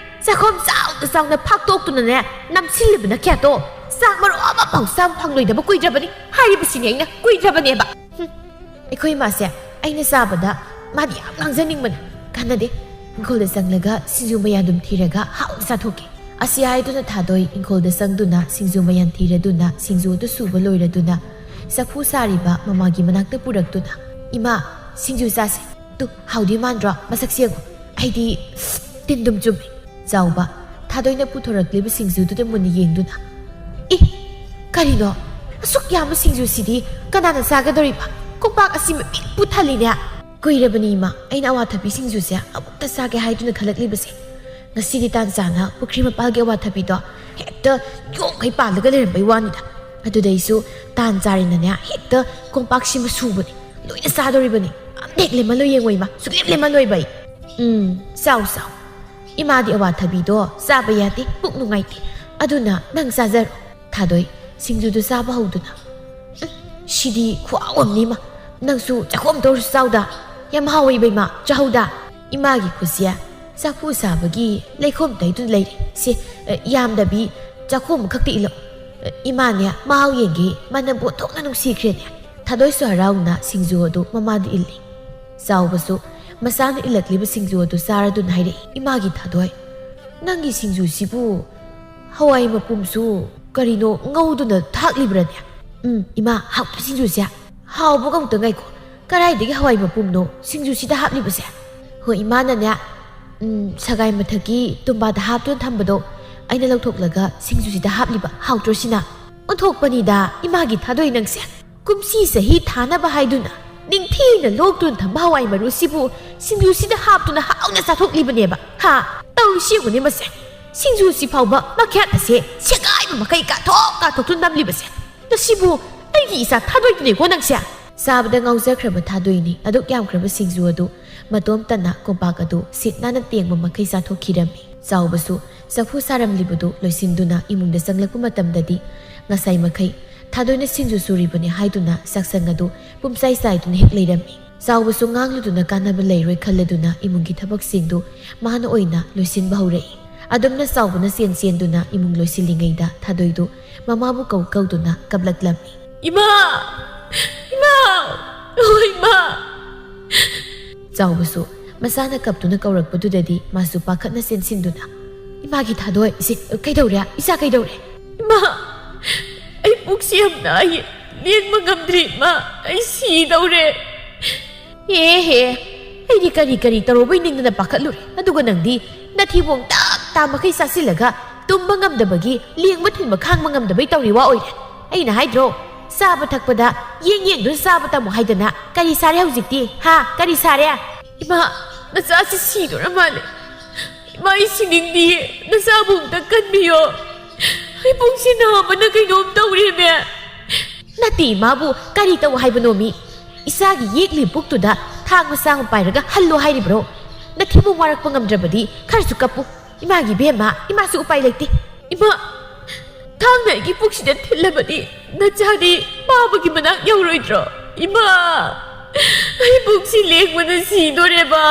ꯆꯥꯛꯈꯣꯝ ꯆꯥꯎꯅ ꯆꯥꯎꯅ ꯐꯥꯛꯇꯣꯛꯇꯨꯅꯅꯦ ꯅꯝꯁꯤꯜꯂꯤꯕꯅ ꯀꯌꯥꯗꯣ ꯆꯥꯛ ꯃꯔꯨ ꯑꯃꯐꯥꯎ ꯆꯥꯕ ꯐꯪꯂꯣꯏꯗꯕ ꯀꯨꯏꯗ꯭ꯔꯕꯅꯤ ꯍꯥꯏꯔꯤꯕꯁꯤꯅꯤ ꯑꯩꯅ, ꯀꯨꯏꯗ꯭ꯔꯕꯅꯦꯕ꯫ ꯍꯨꯝ, ꯑꯩꯈꯣꯏ ꯏꯃꯥꯁꯦ ꯑꯩꯅ ꯆꯥꯕꯗ ꯃꯥꯗꯤ ꯌꯥꯝ ꯉꯥꯡꯖꯅꯤꯡꯕꯅꯤ꯫ ꯀꯥꯟꯅꯗꯦ, ꯏꯪꯈꯣꯜꯗ ꯆꯪꯂꯒ ꯁꯤꯡꯖꯨ ꯃꯌꯥꯟꯗꯨꯝ ꯊꯤꯔꯒ ꯍꯥꯎꯅ ꯆꯥꯊꯣꯛꯀꯦ꯫ ꯑꯁꯤ ꯍꯥꯏꯗꯨꯅ ꯊꯥꯗꯣꯏ ꯏꯪꯈꯣꯜꯗ ꯆꯪꯗꯨꯅ ꯁꯤꯡꯖꯨ ꯃꯌꯥꯟ ꯊꯤꯔꯗꯨꯅ ꯁꯤꯡꯖꯨ ꯑꯗꯨ ꯁꯨꯕ ꯂꯣꯏꯔꯗꯨꯅ ꯆꯐꯨ ꯁꯥꯔꯤꯕ ꯃꯃꯥꯒꯤ ꯃꯅꯥꯛꯇ ꯄꯨꯔꯛꯇꯨꯅ, "ꯏꯃꯥ, ꯁꯤꯡꯖꯨ ꯆꯥꯁꯦ꯫ ꯇꯨ, ꯍꯥꯎꯗꯤ ꯃꯥꯟꯗ꯭ꯔꯣ? ꯃꯁꯛ ꯌꯦꯡꯉꯨ꯫ ꯑꯩꯗꯤ ꯇꯤꯟꯗꯨꯝ ꯆꯨꯝꯃꯤ꯫" ꯆꯥꯎꯕ, ꯊꯥꯗꯣꯏꯅ ꯄꯨꯊꯣꯔꯛꯂꯤꯕ ꯁꯤꯡꯖꯨꯗꯨꯗ ꯃꯨꯟꯅ ꯌꯦꯡꯗꯨꯅ, "ꯏ, ꯀꯔꯤꯅꯣ? "ꯑꯁꯨꯛ ꯌꯥꯝꯕ ꯁꯤꯡꯖꯨꯁꯤꯗꯤ ꯀꯅꯥꯅ ꯆꯥꯒꯗꯧꯔꯤꯕ? ꯀꯣꯝꯄꯥꯛ ꯑꯁꯤꯃ ꯄꯤꯛ ꯄꯨꯊꯜꯂꯤꯅꯦ!" ꯀꯨꯏꯔꯕꯅꯤ ꯏꯃꯥ, ꯑꯩꯅ ꯑꯋꯥꯊꯕꯤ ꯁꯤꯡꯖꯨꯁꯦ ꯑꯃꯨꯛꯇ ꯆꯥꯒꯦ ꯍꯥꯏꯗꯨꯅ ꯈꯜꯂꯛꯂꯤꯕꯁꯦ꯫ ꯉꯁꯤꯗꯤ ꯇꯥꯟ ꯆꯥꯅ ꯄꯨꯈ꯭ꯔꯤ ꯃꯄꯥꯜꯒꯤ ꯑꯋꯥꯊꯕꯤꯗꯣ ꯍꯦꯛꯇ ꯌꯣꯝꯈꯩ ꯄꯥꯜꯂꯒ ꯂꯩꯔꯝꯕꯩ ꯋꯥꯅꯤꯗ꯫ ꯑꯗꯨꯗꯩꯁꯨ ꯇꯥꯟ ꯆꯥꯔꯦꯅꯅꯦ, ꯍꯦꯛꯇ ꯀꯣꯝꯄꯥꯛꯁꯤꯃ ꯁꯨꯕꯅꯤ, ꯂꯣꯏꯅ ꯆꯥꯗꯧꯔꯤꯕꯅꯤ꯫ ꯑꯝꯇ ꯍꯦꯛ ꯂꯦꯝꯍꯜꯂꯣꯏ ꯌꯦꯡꯉꯣ ꯏꯃꯥ, ꯁꯨꯛꯂꯦꯝ ꯂꯦꯝꯍꯜꯂꯣꯏꯕ ꯑꯩ꯫ "ꯎꯝ, ꯆꯥꯎ ꯆꯥꯎ꯫ ꯏꯃꯥꯗꯤ ꯑꯋꯥꯊꯕꯤꯗꯣ ꯆꯥꯕ ꯌꯥꯗꯦ, ꯄꯨꯛ ꯅꯨꯡꯉꯥꯏꯇꯦ꯫ ꯑꯗꯨꯅ ꯅꯪ ꯆꯥꯖꯔꯣ꯫" ꯊꯥꯗꯣꯏ, ꯁꯤꯡꯖꯨꯗꯨ ꯆꯥꯕ ꯍꯧꯗꯨꯅ, "ꯎꯝ, ꯁꯤꯗꯤ ꯈꯨꯍꯥꯎ ꯑꯃꯅꯤ ꯏꯃꯥ꯫ ꯅꯪꯁꯨ ꯆꯥꯛꯈꯣꯝ ꯇꯧꯔꯁꯨ ꯆꯥꯎꯗ꯫ ꯌꯥꯝ ꯍꯥꯎꯋꯦ ꯏꯕꯦꯝꯃ, ꯆꯥꯍꯧꯗ꯫ ꯏꯃꯥꯒꯤ ꯈꯨꯠꯁꯦ ꯆꯐꯨ ꯁꯥꯕꯒꯤ ꯂꯩꯈꯣꯝ ꯇꯩꯗꯨꯅ ꯂꯩꯔꯦ꯫ ꯁꯦ, ꯑ, ꯌꯥꯝꯗꯕꯤ ꯆꯥꯛꯈꯣꯝ ꯑꯃꯈꯛꯇ ꯏꯜꯂꯣ꯫ ꯑ, ꯏꯃꯥꯅꯦ ꯃꯍꯥꯎ ꯌꯦꯡꯒꯦ, ꯃꯅꯝꯕꯨ ꯑꯣꯟꯊꯣꯛꯅ ꯅꯨꯡꯁꯤꯈ꯭ꯔꯦꯅꯦ꯫" ꯊꯥꯗꯣꯏꯁꯨ ꯍꯔꯥꯎꯅ ꯁꯤꯡꯖꯨ ꯑꯗꯨ ꯃꯃꯥꯗ ꯏꯜꯂꯤ꯫ ꯆꯥꯎꯕꯁꯨ ꯃꯆꯥꯅ ꯏꯜꯂꯛꯂꯤꯕ ꯁꯤꯡꯖꯨ ꯑꯗꯨ ꯆꯥꯔꯗꯨꯅ ꯍꯥꯏꯔꯛꯏ, "ꯏꯃꯥꯒꯤ ꯊꯥꯗꯣꯏ, ꯅꯪꯒꯤ ꯁꯤꯡꯖꯨꯁꯤꯕꯨ ꯍꯋꯥꯏ ꯃꯄꯨꯝꯁꯨ ꯀꯔꯤꯅꯣ ꯉꯧꯗꯨꯅ ꯊꯥꯛꯂꯤꯕ꯭ꯔꯅꯦ?" "ꯎꯝ, ꯏꯃꯥ, ꯍꯥꯎꯇ꯭ꯔꯣ ꯁꯤꯡꯖꯨꯁꯦ?" "ꯍꯥꯎꯕꯒ ꯑꯃꯨꯛꯇ ꯉꯥꯏꯈꯣ, ꯀꯗꯥꯏꯗꯒꯤ ꯍꯋꯥꯏ ꯃꯄꯨꯝꯅꯣ ꯁꯤꯡꯖꯨꯁꯤꯗ ꯍꯥꯞꯂꯤꯕꯁꯦ?" "ꯍꯣꯏ, ꯏꯃꯥꯅꯅꯦ, ꯎꯝ, ꯁꯒꯥꯏ ꯃꯊꯛꯀꯤ ꯇꯨꯝꯕꯥꯗ ꯍꯥꯞꯇꯨꯅ ꯊꯝꯕꯗꯣ ꯑꯩꯅ ꯂꯧꯊꯣꯛꯂꯒ ꯁꯤꯡꯖꯨꯁꯤꯗ ꯍꯥꯞꯂꯤꯕ꯫ ꯍꯥꯎꯇ꯭ꯔꯣ ꯁꯤꯅ?" "ꯑꯣꯟꯊꯣꯛꯄꯅꯤꯗ, ꯏꯃꯥꯒꯤ ꯊꯥꯗꯣꯏ ꯅꯪꯁꯦ꯫ ꯀꯨꯝꯁꯤ ꯆꯍꯤ ꯊꯥꯅꯕ ꯍꯥꯏꯗꯨꯅ ꯅꯤꯡꯊꯤꯅ ꯂꯣꯛꯇꯨꯅ ꯊꯝꯕ ꯍꯋꯥꯏ ꯃꯔꯨꯁꯤꯕꯨ ꯁꯤꯡꯖꯨꯁꯤꯗ ꯍꯥꯞꯇꯨꯅ ꯍꯥꯎꯅ ꯆꯥꯊꯣꯛꯂꯤꯕꯅꯦꯕ꯫ ꯍꯥ? ꯇꯧꯔꯤꯁꯤ ꯌꯦꯡꯉꯨꯅꯦ ꯃꯁꯦ꯫ ꯁꯤꯡꯖꯨꯁꯤ ꯐꯥꯎꯕ ꯃꯈ꯭ꯌꯥꯠ ꯑꯁꯦ ꯁꯦꯒꯥꯏꯕ ꯃꯈꯩ ꯀꯥꯊꯣꯛ ꯀꯥꯊꯣꯛꯇꯨꯅ ꯅꯝꯂꯤꯕꯁꯦ꯫ ꯃꯁꯤꯕꯨ ꯑꯩꯒꯤ ꯏꯆꯥ ꯊꯥꯗꯣꯏꯗꯨꯅꯦꯀꯣ ꯅꯪꯁꯦ꯫" ꯆꯥꯕꯗ ꯉꯥꯎꯖꯈ꯭ꯔꯕ ꯊꯥꯗꯣꯏꯅꯤ ꯑꯗꯨꯛ ꯌꯥꯝꯈ꯭ꯔꯕ ꯁꯤꯡꯖꯨ ꯑꯗꯨ ꯃꯇꯣꯝꯇꯅ ꯀꯣꯝꯄꯥꯛ ꯑꯗꯨ ꯁꯤꯠ ꯅꯥꯟꯅ ꯇꯦꯡꯕ ꯃꯈꯩ ꯆꯥꯊꯣꯛꯈꯤꯔꯝꯃꯤ꯫ ꯆꯥꯎꯕꯁꯨ ꯆꯐꯨ ꯁꯥꯔꯝꯂꯤꯕꯗꯨ ꯂꯣꯏꯁꯤꯟꯗꯨꯅ ꯏꯃꯨꯡꯗ ꯆꯪꯂꯛꯄ ꯃꯇꯝꯗꯗꯤ ꯉꯁꯥꯏ ꯃꯈꯩ ꯊꯥꯗꯣꯏꯅ ꯁꯤꯡꯖꯨ ꯁꯨꯔꯤꯕꯅꯤ ꯍꯥꯏꯗꯨꯅ ꯆꯥꯛꯁꯪ ꯑꯗꯨ ꯄꯨꯝꯆꯥꯏ ꯆꯥꯏꯗꯨꯅ ꯍꯦꯛ ꯂꯩꯔꯝꯃꯤ꯫ ꯆꯥꯎꯕꯁꯨ ꯉꯥꯡꯂꯨꯗꯨꯅ ꯀꯥꯟꯅꯕ ꯂꯩꯔꯣꯏ ꯈꯜꯂꯗꯨꯅ ꯏꯃꯨꯡꯒꯤ ꯊꯕꯛꯁꯤꯡꯗꯨ ꯃꯥꯅ ꯑꯣꯏꯅ ꯂꯣꯏꯁꯤꯟꯕ ꯍꯧꯔꯛꯏ꯫ ꯑꯗꯨꯝꯅ ꯆꯥꯎꯕꯅ ꯆꯦꯟ ꯆꯦꯟꯗꯨꯅ ꯏꯃꯨꯡ ꯂꯣꯏꯁꯤꯜꯂꯤꯉꯩꯗ ꯊꯥꯗꯣꯏꯗꯨ ꯃꯃꯥꯕꯨ ꯀꯧ ꯀꯧꯗꯨꯅ ꯀꯞꯂꯛꯂꯝꯃꯤ꯫ "ꯏꯃꯥ! ꯏꯃꯥ! ꯑꯣ ꯏꯃꯥ!" ꯆꯥꯎꯕꯁꯨ ꯃꯆꯥꯅ ꯀꯞꯇꯨꯅ ꯀꯧꯔꯛꯄꯗꯨꯗꯗꯤ ꯃꯥꯁꯨ ꯄꯥꯈꯠꯅ ꯆꯦꯟꯁꯤꯟꯗꯨꯅ, "ꯏꯃꯥꯒꯤ ꯊꯥꯗꯣꯏ, ꯏꯆꯦ, ꯀꯩꯗꯧꯔꯦ? ꯏꯆꯥ ꯀꯩꯗꯧꯔꯦ?" "ꯏꯃꯥ, ꯑꯩ ꯄꯨꯛꯁꯤ ꯌꯥꯝ ꯅꯥꯏꯌꯦ, ꯂꯦꯡꯕ ꯉꯝꯗ꯭ꯔꯦ ꯏꯃꯥ, ꯑꯩ ꯁꯤꯗꯧꯔꯦ꯫" "ꯑꯦ ꯍꯦ, ꯑꯩꯗꯤ ꯀꯔꯤ ꯀꯔꯤ ꯇꯧꯔꯨꯕꯩ ꯅꯤꯡꯗꯅ ꯄꯥꯈꯠꯂꯨꯔꯦ, ꯑꯗꯨꯒ ꯅꯪꯗꯤ ꯅꯊꯤꯕꯣꯡ ꯇꯞ ꯇꯥ ꯃꯈꯩ ꯆꯥꯁꯤꯜꯂꯒ ꯇꯨꯝꯕ ꯉꯝꯗꯕꯒꯤ, ꯂꯦꯡꯕ ꯊꯤꯟꯕ ꯈꯥꯡꯕ ꯉꯝꯗꯕꯩ ꯇꯧꯔꯤ ꯋꯥ ꯑꯣꯏꯔꯦ꯫ ꯑꯩꯅ ꯍꯥꯏꯗ꯭ꯔꯣ, ꯆꯥꯕ ꯊꯛꯄꯗ ꯌꯦꯡ ꯌꯦꯡꯗꯨꯅ ꯆꯥꯕ ꯇꯝꯃꯨ ꯍꯥꯏꯗꯅ? ꯀꯔꯤ ꯁꯥꯔꯦ ꯍꯧꯖꯤꯛꯇꯤ? ꯍꯥ, ꯀꯔꯤ ꯁꯥꯔꯦ? ꯏꯃꯥ, ꯅꯆꯥꯁꯤ ꯁꯤꯗꯣꯔ ꯃꯥꯜꯂꯦ꯫ ꯏꯃꯥ, ꯑꯩ ꯁꯤꯅꯤꯡꯗꯤꯌꯦ꯫ ꯅꯆꯥꯕꯨ ꯑꯝꯇ ꯀꯟꯕꯤꯌꯣ꯫ ꯑꯩ ꯄꯨꯛꯁꯤ ꯅꯥꯕꯅ ꯀꯩꯅꯣꯝ ꯇꯧꯔꯦꯃꯦ꯫ ꯅꯠꯇꯦ, ꯏꯃꯥꯕꯨ ꯀꯔꯤ ꯇꯧ ꯍꯥꯏꯕꯅꯣ ꯃꯤ? ꯏꯆꯥꯒꯤ ꯌꯦꯛꯂꯤ ꯄꯨꯛꯇꯨꯗ ꯊꯥꯡ ꯃꯆꯥ ꯑꯃ ꯄꯥꯏꯔꯒ ꯍꯜꯂꯣ ꯍꯥꯏꯔꯤꯕ꯭ꯔꯣ? ꯅꯊꯤꯕꯣꯡ ꯋꯥꯔꯛꯄ ꯉꯝꯗ꯭ꯔꯕꯗꯤ ꯈꯔꯁꯨ ꯀꯞꯄꯨ꯫ ꯏꯃꯥꯒꯤ ꯏꯕꯦꯝꯃ, ꯏꯃꯥꯁꯨ ꯎꯄꯥꯏ ꯂꯩꯇꯦ꯫ ꯏꯃꯥ, ꯊꯥꯡꯅ ꯑꯩꯒꯤ ꯄꯨꯛꯁꯤꯗ ꯊꯤꯜꯂꯕꯗꯤ ꯅꯆꯥꯗꯤ ꯄꯥꯕꯒꯤ ꯃꯅꯥꯛ ꯌꯧꯔꯣꯏꯗ꯭ꯔꯣ? ꯏꯃꯥ, ꯑꯩ ꯄꯨꯛꯁꯤ ꯂꯦꯡꯕꯅ ꯁꯤꯗꯣꯔꯦꯕ꯫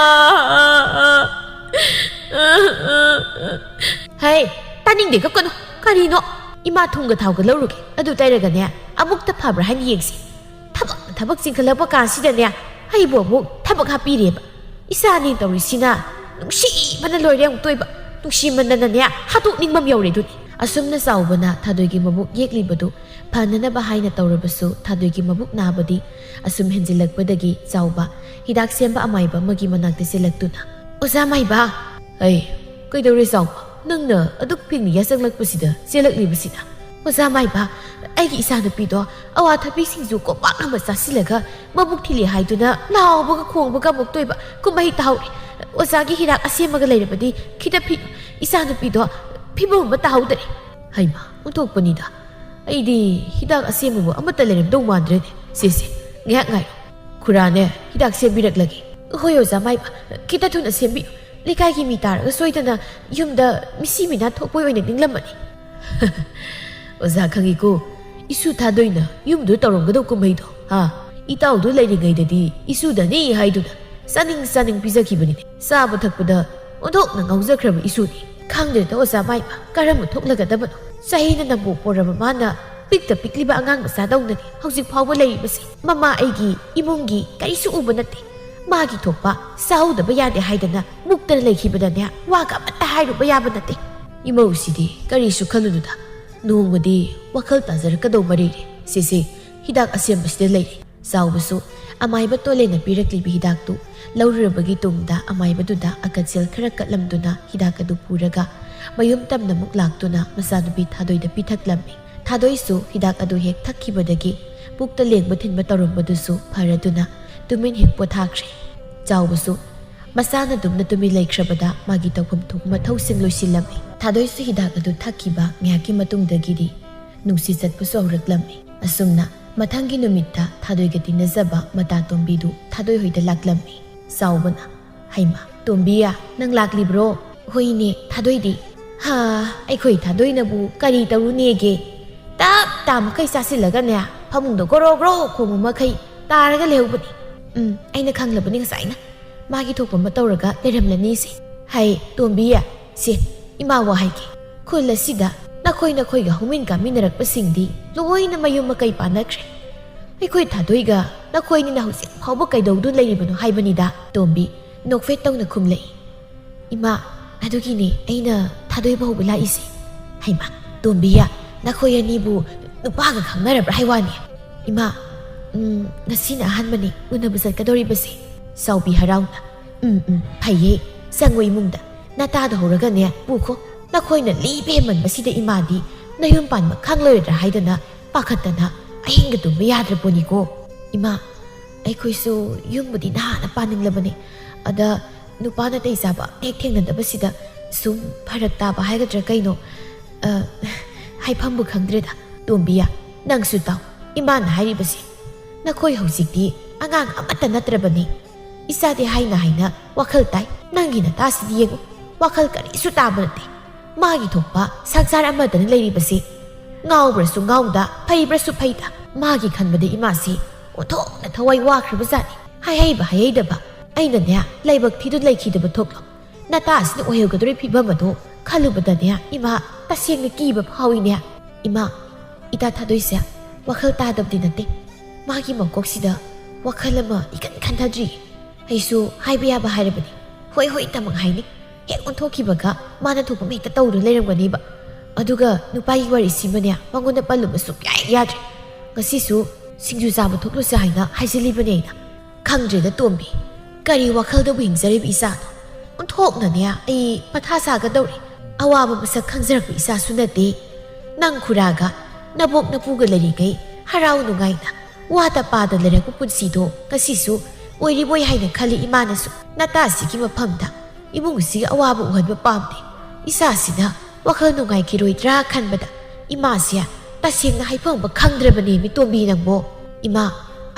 ꯍꯩ, ꯇꯥꯅꯤꯡꯗꯦ, ꯀꯞꯀꯅꯨ꯫ ꯀꯔꯤꯅꯣ? ꯏꯃꯥ ꯊꯨꯝꯒ ꯊꯥꯎꯒ ꯂꯧꯔꯨꯒꯦ꯫ ꯑꯗꯨ ꯇꯩꯔꯒꯅꯦ, ꯑꯃꯨꯛꯇ ꯐꯕ꯭ꯔꯥ ꯍꯥꯏꯅ ꯌꯦꯡꯁꯤ꯫ ꯊꯕꯛ ꯊꯕꯛ ꯆꯤꯟꯈꯠꯂꯛꯄ ꯀꯥꯟꯁꯤꯗꯅꯦ, ꯑꯩꯕꯨ ꯑꯃꯨꯛ ꯊꯕꯛ ꯍꯥꯞꯄꯤꯔꯦꯕ꯫ ꯏꯆꯥꯅꯦ ꯇꯧꯔꯤꯁꯤꯅ ꯅꯨꯡꯁꯤꯕꯅ ꯂꯣꯏꯔꯦ ꯑꯃꯨꯛꯇꯣꯏꯕ꯫ ꯅꯨꯡꯁꯤꯃꯟꯗꯅꯅꯦ, ꯍꯥꯠꯇꯣꯛꯅꯤꯡꯕ ꯑꯃ ꯌꯧꯔꯦ ꯑꯗꯨꯅꯤ꯫ ꯑꯁꯨꯝꯅ ꯆꯥꯎꯕꯅ ꯊꯥꯗꯣꯏꯒꯤ ꯃꯕꯨꯛ ꯌꯦꯛꯂꯤꯕꯗꯨ ꯐꯅꯅꯕ ꯍꯥꯏꯅ ꯇꯧꯔꯕꯁꯨ, ꯊꯥꯗꯣꯏꯒꯤ ꯃꯕꯨꯛ ꯅꯥꯕꯗꯤ ꯑꯁꯨꯝ ꯍꯦꯟꯖꯤꯜꯂꯛꯄꯗꯒꯤ ꯆꯥꯎꯕ ꯍꯤꯗꯥꯛ ꯁꯦꯝꯕ ꯑꯃꯥꯏꯕ ꯑꯃꯒꯤ ꯃꯅꯥꯛꯇ ꯆꯦꯜꯂꯛꯇꯨꯅ, "ꯑꯣꯖꯥ ꯃꯥꯏꯕ!" "ꯑꯩ, ꯀꯩꯗꯧꯔꯦ ꯆꯥꯎꯕ? ꯅꯪꯅ ꯑꯗꯨꯛ ꯐꯤꯡꯅ ꯌꯥꯆꯪꯂꯛꯄꯁꯤꯗ ꯆꯦꯜꯂꯛꯂꯤꯕꯁꯤꯅ?" "ꯑꯣꯖꯥ ꯃꯥꯏꯕ, ꯑꯩꯒꯤ ꯏꯆꯥꯅꯨꯄꯤꯗꯣ ꯑꯋꯥꯊꯕꯤ ꯁꯤꯡꯖꯨ ꯀꯣꯝꯄꯥꯛ ꯑꯃ ꯆꯥꯁꯤꯜꯂꯒ ꯃꯕꯨꯛ ꯊꯤꯜꯂꯤ ꯍꯥꯏꯗꯨꯅ ꯂꯥꯎꯕꯒ ꯈꯣꯡꯕꯒ ꯑꯃꯨꯛꯇꯣꯏꯕ꯫ ꯀꯨꯝꯍꯩ ꯇꯥꯍꯧꯔꯦ꯫ ꯑꯣꯖꯥꯒꯤ ꯍꯤꯗꯥꯛ ꯑꯁꯦꯝꯕꯒ ꯂꯩꯔꯕꯗꯤ ꯈꯤꯇ ꯄꯤꯌꯨ꯫ ꯏꯆꯥꯅꯨꯄꯤꯗꯣ ꯐꯤꯕꯝ ꯑꯃ ꯇꯥꯍꯧꯗꯔꯦ꯫" "ꯍꯩꯃꯥ, ꯑꯣꯟꯊꯣꯛꯄꯅꯤꯗ꯫ ꯑꯩꯗꯤ ꯍꯤꯗꯥꯛ ꯑꯁꯦꯝꯕꯕꯨ ꯑꯃꯠꯇ ꯂꯩꯔꯝꯗꯧ ꯃꯥꯟꯗ꯭ꯔꯦꯅꯦ꯫ ꯁꯦ, ꯁꯦ, ꯉꯥꯏꯍꯥꯛ ꯉꯥꯏꯌꯨ꯫ ꯈꯨꯔꯥꯅꯦ, ꯍꯤꯗꯥꯛ ꯁꯦꯝꯕꯤꯔꯛꯂꯒꯦ꯫" "ꯍꯣꯏ, ꯑꯣꯖꯥ ꯃꯥꯏꯕ, ꯈꯤꯇ ꯊꯨꯅ ꯁꯦꯝꯕꯤꯌꯨ꯫ ꯂꯩꯀꯥꯏꯒꯤ ꯃꯤ ꯇꯥꯔꯒ ꯁꯣꯏꯗꯅ ꯌꯨꯝꯗ ꯃꯤꯁꯤ ꯃꯤꯅꯥ ꯊꯣꯛꯄꯣꯏ ꯑꯣꯏꯅ ꯅꯤꯡꯂꯝꯃꯅꯤ꯫" "ꯑꯣꯖꯥ ꯈꯪꯉꯤꯀꯣ, ꯏꯁꯨ ꯊꯥꯗꯣꯏꯅ ꯌꯨꯝꯗꯨ ꯇꯧꯔꯝꯒꯗꯧ ꯀꯨꯝꯍꯩꯗꯣ, ꯍꯥ? ꯏꯇꯥꯎꯗꯨ ꯂꯩꯔꯤꯉꯩꯗꯗꯤ ꯏꯁꯨꯗꯅꯤ ꯍꯥꯏꯗꯨꯅ ꯆꯥꯅꯤꯡ ꯆꯥꯅꯤꯡ ꯄꯤꯖꯈꯤꯕꯅꯤꯅꯦ꯫ ꯆꯥꯕ ꯊꯛꯄꯗ ꯑꯣꯟꯊꯣꯛꯅ ꯉꯥꯎꯖꯈ꯭ꯔꯕ ꯏꯁꯨꯅꯤ꯫ ꯈꯪꯗ꯭ꯔꯦꯗ ꯑꯣꯖꯥ ꯃꯥꯏꯕ, ꯀꯔꯝꯕ ꯊꯣꯛꯂꯒꯗꯕꯅꯣ? ꯆꯍꯤꯅ ꯅꯝꯕꯨ ꯄꯣꯔꯕ ꯃꯥꯅ ꯄꯤꯛꯇ ꯄꯤꯛꯂꯤꯕ ꯑꯉꯥꯡ ꯃꯆꯥꯗꯧꯅꯅꯤ ꯍꯧꯖꯤꯛ ꯐꯥꯎꯕ ꯂꯩꯔꯤꯕꯁꯤ꯫ ꯃꯃꯥ ꯑꯩꯒꯤ ꯏꯃꯨꯡꯒꯤ ꯀꯔꯤꯁꯨ ꯎꯕ ꯅꯠꯇꯦ꯫ ꯃꯥꯒꯤ ꯊꯣꯛꯄ ꯆꯥꯍꯧꯗꯕ ꯌꯥꯗꯦ ꯍꯥꯏꯗꯅ ꯃꯨꯛꯇꯅ ꯂꯩꯈꯤꯕꯗꯅꯦ, ꯋꯥꯒ ꯑꯃꯠꯇ ꯍꯥꯏꯔꯨꯕ ꯌꯥꯕ ꯅꯠꯇꯦ꯫" "ꯏꯃꯧꯁꯤꯗꯤ ꯀꯔꯤꯁꯨ ꯈꯜꯂꯨꯅꯨꯗ꯫ ꯅꯣꯡꯃꯗꯤ ꯋꯥꯈꯜ ꯇꯥꯖꯔꯛꯀꯗꯧ ꯃꯔꯤꯔꯦ꯫ ꯁꯦ, ꯁꯦ, ꯍꯤꯗꯥꯛ ꯑꯁꯦꯝꯕꯁꯤꯗ ꯂꯩꯔꯦ꯫" ꯆꯥꯎꯕꯁꯨ ꯑꯃꯥꯏꯕ ꯇꯣꯂꯦꯟꯅ ꯄꯤꯔꯛꯂꯤꯕ ꯍꯤꯗꯥꯛꯇꯨ ꯂꯧꯔꯨꯔꯕꯒꯤ ꯇꯨꯡꯗ ꯑꯃꯥꯏꯕꯗꯨꯗ ꯑꯀꯠꯆꯦꯜ ꯈꯔ ꯀꯠꯂꯝꯗꯨꯅ ꯍꯤꯗꯥꯛ ꯑꯗꯨ ꯄꯨꯔꯒ ꯃꯌꯨꯝ ꯇꯝꯅ ꯑꯃꯨꯛ ꯂꯥꯛꯇꯨꯅ ꯃꯆꯥꯅꯨꯄꯤ ꯊꯥꯗꯣꯏꯗ ꯄꯤꯊꯛꯂꯝꯃꯤ꯫ ꯊꯥꯗꯣꯏꯁꯨ ꯍꯤꯗꯥꯛ ꯑꯗꯨ ꯍꯦꯛ ꯊꯛꯈꯤꯕꯗꯒꯤ ꯄꯨꯛꯇ ꯂꯦꯡꯕ ꯊꯤꯟꯕ ꯇꯧꯔꯝꯕꯗꯨꯁꯨ ꯐꯔꯗꯨꯅ ꯇꯨꯃꯤꯟ ꯍꯦꯛ ꯄꯣꯊꯥꯈ꯭ꯔꯦ꯫ ꯆꯥꯎꯕꯁꯨ ꯃꯁꯥꯅ ꯇꯨꯝꯅ ꯇꯨꯃꯤꯟ ꯂꯩꯈ꯭ꯔꯕꯗ ꯃꯥꯒꯤ ꯇꯧꯐꯝ ꯊꯣꯛꯄ ꯃꯊꯧꯁꯤꯡ ꯂꯣꯏꯁꯤꯜꯂꯝꯃꯤ꯫ ꯊꯥꯗꯣꯏꯁꯨ ꯍꯤꯗꯥꯛ ꯑꯗꯨ ꯊꯛꯈꯤꯕ ꯉꯥꯏꯍꯥꯛꯀꯤ ꯃꯇꯨꯡꯗꯒꯤꯗꯤ ꯅꯨꯡꯁꯤ ꯆꯠꯄꯁꯨ ꯍꯧꯔꯛꯂꯝꯃꯤ꯫ ꯑꯁꯨꯝꯅ ꯃꯊꯪꯒꯤ ꯅꯨꯃꯤꯠꯇ ꯊꯥꯗꯣꯏꯒ ꯇꯤꯟꯅꯖꯕ ꯃꯇꯥ ꯇꯣꯝꯕꯤꯗꯨ ꯊꯥꯗꯣꯏ ꯍꯣꯏꯗ ꯂꯥꯛꯂꯝꯃꯤ꯫ ꯆꯥꯎꯕꯅ, "ꯍꯩꯃꯥ, ꯇꯣꯝꯕꯤꯌꯥ, ꯅꯪ ꯂꯥꯛꯂꯤꯕ꯭ꯔꯣ?" "ꯍꯣꯏꯅꯦ, ꯊꯥꯗꯣꯏꯗꯤ?" "ꯍꯥ, ꯑꯩꯈꯣꯏ ꯊꯥꯗꯣꯏꯅꯕꯨ ꯀꯔꯤ ꯇꯧꯔꯨꯅꯦꯒꯦ? ꯇꯞ ꯇꯥ ꯃꯈꯩ ꯆꯥꯁꯤꯜꯂꯒꯅꯦ, ꯐꯃꯨꯡꯗ ꯒꯣꯔꯣ ꯒꯣꯔꯣ ꯈꯣꯡꯕ ꯃꯈꯩ ꯇꯥꯔꯒ ꯂꯩꯍꯧꯕꯅꯤ꯫ ꯎꯝ, ꯑꯩꯅ ꯈꯪꯂꯕꯅꯤ ꯉꯁꯥꯏꯅ꯫ ꯃꯥꯒꯤ ꯊꯣꯛꯄ ꯑꯃ ꯇꯧꯔꯒ ꯂꯩꯔꯝꯂꯅꯤꯁꯦ꯫ ꯍꯩ, ꯇꯣꯝꯕꯤ, ꯁꯦ, ꯏꯃꯥ ꯋꯥ ꯍꯥꯏꯒꯦ꯫ ꯈꯨꯜ ꯑꯁꯤꯗ ꯅꯈꯣꯏ ꯅꯈꯣꯏꯒ ꯍꯧꯃꯤꯟ ꯀꯥꯃꯤꯟꯅꯔꯛꯄꯁꯤꯡꯗꯤ ꯂꯣꯏꯅ ꯃꯌꯨꯝ ꯃꯀꯩ ꯄꯥꯟꯅꯈ꯭ꯔꯦ꯫ ꯑꯩꯈꯣꯏ ꯊꯥꯗꯣꯏꯒ ꯅꯈꯣꯏꯅꯤꯅ ꯍꯧꯖꯤꯛ ꯐꯥꯎꯕ ꯀꯩꯗꯧꯗꯨꯅ ꯂꯩꯔꯤꯕꯅꯣ ꯍꯥꯏꯕꯅꯤꯗ꯫" ꯇꯣꯝꯕꯤ ꯅꯣꯛꯐꯦꯠ ꯇꯧꯅ ꯈꯨꯝꯂꯛꯏ꯫ "ꯏꯃꯥ, ꯑꯗꯨꯒꯤꯅꯦ ꯑꯩꯅ ꯊꯥꯗꯣꯏꯕ ꯍꯧꯕ ꯂꯥꯛꯏꯁꯦ꯫" "ꯍꯩꯃꯥ, ꯇꯣꯝꯕꯤꯌꯥ, ꯅꯈꯣꯏ ꯑꯅꯤꯕꯨ ꯅꯨꯄꯥꯒ ꯈꯪꯅꯔꯕ꯭ꯔꯥ ꯍꯥꯏ ꯋꯥꯅꯤ?" "ꯏꯃꯥ, ꯎꯝ, ꯉꯁꯤꯅ ꯑꯍꯥꯟꯕꯅꯤ ꯎꯅꯕ ꯆꯠꯀꯗꯧꯔꯤꯕꯁꯦ꯫" ꯆꯥꯎꯕꯤ ꯍꯔꯥꯎꯅ, "ꯎꯝ, ꯎꯝ, ꯐꯩꯌꯦ, ꯆꯪꯉꯣ ꯏꯃꯨꯡꯗ꯫ ꯅꯇꯥꯗ ꯍꯧꯔꯒꯅꯦ ꯄꯨꯈꯣ꯫ ꯅꯈꯣꯏꯅ ꯂꯤꯕ ꯍꯦꯟꯃꯟꯕꯁꯤꯗ ꯏꯃꯥꯗꯤ ꯅꯌꯨꯝ ꯄꯥꯟꯕ ꯈꯪꯂꯣꯏꯗ꯭ꯔꯥ ꯍꯥꯏꯗꯅ ꯄꯥꯈꯠꯇꯅ ꯑꯍꯤꯡꯒ ꯇꯨꯝꯕ ꯌꯥꯗ꯭ꯔꯄꯣꯠꯅꯤꯀꯣ꯫" "ꯏꯃꯥ, ꯑꯩꯈꯣꯏꯁꯨ ꯌꯨꯝꯕꯨꯗꯤ ꯅꯍꯥꯟꯅ ꯄꯥꯅꯤꯡꯂꯕꯅꯤ꯫ ꯑꯗ ꯅꯨꯄꯥ ꯅꯥꯇꯩ ꯆꯥꯕ ꯍꯦꯛ ꯊꯦꯡꯅꯗꯕꯁꯤꯗ ꯁꯨꯝ ꯐꯔꯛ ꯇꯥꯕ ꯍꯥꯏꯒꯗ꯭ꯔꯥ ꯀꯩꯅꯣ, ꯑ, ꯍꯥꯏꯐꯝꯕꯨ ꯈꯪꯗ꯭ꯔꯦꯗ꯫" "ꯇꯣꯝꯕꯤꯌꯥ, ꯅꯪꯁꯨ ꯇꯥꯎ, ꯏꯃꯥꯅ ꯍꯥꯏꯔꯤꯕꯁꯦ꯫ ꯅꯈꯣꯏ ꯍꯧꯖꯤꯛꯇꯤ ꯑꯉꯥꯡ ꯑꯃꯠꯇ ꯅꯠꯇ꯭ꯔꯕꯅꯤ꯫ ꯏꯆꯥꯗꯤ ꯍꯥꯏꯅ ꯍꯥꯏꯅ ꯋꯥꯈꯜ ꯇꯥꯏ꯫ ꯅꯪꯒꯤ ꯅꯇꯥꯁꯤꯗꯤ ꯌꯦꯡꯉꯨ, ꯋꯥꯈꯜ ꯀꯔꯤꯁꯨ ꯇꯥꯕ ꯅꯠꯇꯦ꯫ ꯃꯥꯒꯤ ꯊꯣꯛꯄ ꯁꯪꯁꯥꯔ ꯑꯃꯗꯅꯤ ꯂꯩꯔꯤꯕꯁꯤ꯫ ꯉꯥꯎꯕ꯭ꯔꯁꯨ ꯉꯥꯎꯗ, ꯐꯩꯕ꯭ꯔꯁꯨ ꯐꯩꯗ꯫ ꯃꯥꯒꯤ ꯈꯟꯕꯗ ꯏꯃꯥꯁꯤ ꯑꯣꯟꯊꯣꯛꯅ ꯊꯋꯥꯏ ꯋꯥꯈ꯭ꯔꯕꯖꯥꯠꯅꯤ꯫ ꯍꯥꯏꯍꯩꯕ ꯍꯥꯏꯍꯩꯗꯕ ꯑꯩꯅꯅꯦ ꯂꯥꯏꯕꯛ ꯊꯤꯗꯨꯅ ꯂꯩꯈꯤꯗꯕ ꯊꯣꯛꯂꯣ꯫ ꯅꯇꯥꯁꯤꯅ ꯑꯣꯏꯍꯧꯒꯗꯧꯔꯤ ꯐꯤꯕꯝ ꯑꯗꯣ ꯈꯜꯂꯨꯕꯗꯅꯦ ꯏꯃꯥ ꯇꯁꯦꯡꯅ ꯀꯤꯕ ꯐꯥꯎꯏꯅꯦ꯫ ꯏꯃꯥ, ꯏꯇꯥ ꯊꯥꯗꯣꯏꯁꯦ ꯋꯥꯈꯜ ꯇꯥꯗꯕꯗꯤ ꯅꯠꯇꯦ꯫ ꯃꯥꯒꯤ ꯃꯀꯣꯛꯁꯤꯗ ꯋꯥꯈꯜ ꯑꯃ ꯏꯈꯟ ꯈꯟꯊꯗ꯭ꯔꯤ꯫ ꯑꯩꯁꯨ ꯍꯥꯏꯕ ꯌꯥꯕ ꯍꯥꯏꯔꯕꯅꯤ꯫ ꯍꯣꯏ ꯍꯣꯏ ꯇꯃꯛ ꯍꯥꯏꯅꯤ꯫ ꯍꯦꯛ ꯑꯣꯟꯊꯣꯛꯈꯤꯕꯒ ꯃꯥꯅ ꯊꯣꯛꯄ ꯑꯃ ꯍꯦꯛꯇ ꯇꯧꯗꯨꯅ ꯂꯩꯔꯝꯒꯅꯦꯕ꯫ ꯑꯗꯨꯒ ꯅꯨꯄꯥꯒꯤ ꯋꯥꯔꯤꯁꯤꯃꯅꯦ ꯃꯉꯣꯟꯗ ꯄꯜꯂꯨꯕ ꯁꯨꯛꯌꯥ ꯍꯦꯛ ꯌꯥꯗ꯭ꯔꯦ꯫ ꯉꯁꯤꯁꯨ ꯁꯤꯡꯖꯨ ꯆꯥꯕ ꯊꯣꯛꯂꯨꯁꯦ ꯍꯥꯏꯅ ꯍꯥꯏꯖꯤꯜꯂꯤꯕꯅꯦ ꯑꯩꯅ꯫ ꯈꯪꯗ꯭ꯔꯦꯗ ꯇꯣꯝꯕꯤ, ꯀꯔꯤ ꯋꯥꯈꯜꯗꯕꯨ ꯍꯤꯡꯖꯔꯤꯕ ꯏꯆꯥꯅꯣ? ꯑꯣꯟꯊꯣꯛꯅꯅꯦ ꯑꯩ ꯃꯊꯥ ꯁꯥꯒꯗꯧꯔꯦ꯫ ꯑꯋꯥꯕ ꯃꯁꯛ ꯈꯪꯖꯔꯛꯄ ꯏꯆꯥꯁꯨ ꯅꯠꯇꯦ꯫ ꯅꯪ ꯈꯨꯔꯥꯒ ꯅꯕꯣꯛ ꯅꯄꯨꯒ ꯂꯩꯔꯤꯉꯩ ꯍꯔꯥꯎ ꯅꯨꯡꯉꯥꯏꯅ ꯋꯥꯗ ꯄꯥꯗ ꯂꯩꯔꯛꯄ ꯄꯨꯟꯁꯤꯗꯣ ꯉꯁꯤꯁꯨ ꯑꯣꯏꯔꯤꯕꯣꯏ ꯍꯥꯏꯅ ꯈꯜꯂꯤ ꯏꯃꯥꯅꯁꯨ꯫ ꯅꯇꯥꯁꯤꯒꯤ ꯃꯐꯝꯗ ꯏꯃꯨꯡꯁꯤꯒꯤ ꯑꯋꯥꯕ ꯎꯍꯟꯕ ꯄꯥꯝꯗꯦ꯫ ꯏꯆꯥꯁꯤꯅ ꯋꯥꯈꯜ ꯅꯨꯡꯉꯥꯏꯈꯤꯔꯣꯏꯗ꯭ꯔꯥ ꯈꯟꯕꯗ ꯏꯃꯥꯁꯦ ꯇꯁꯦꯡꯅ ꯍꯥꯏꯐꯝꯕ ꯈꯪꯗ꯭ꯔꯕꯅꯦꯃꯤ ꯇꯣꯝꯕꯤ ꯅꯪꯕꯣ꯫ ꯏꯃꯥ,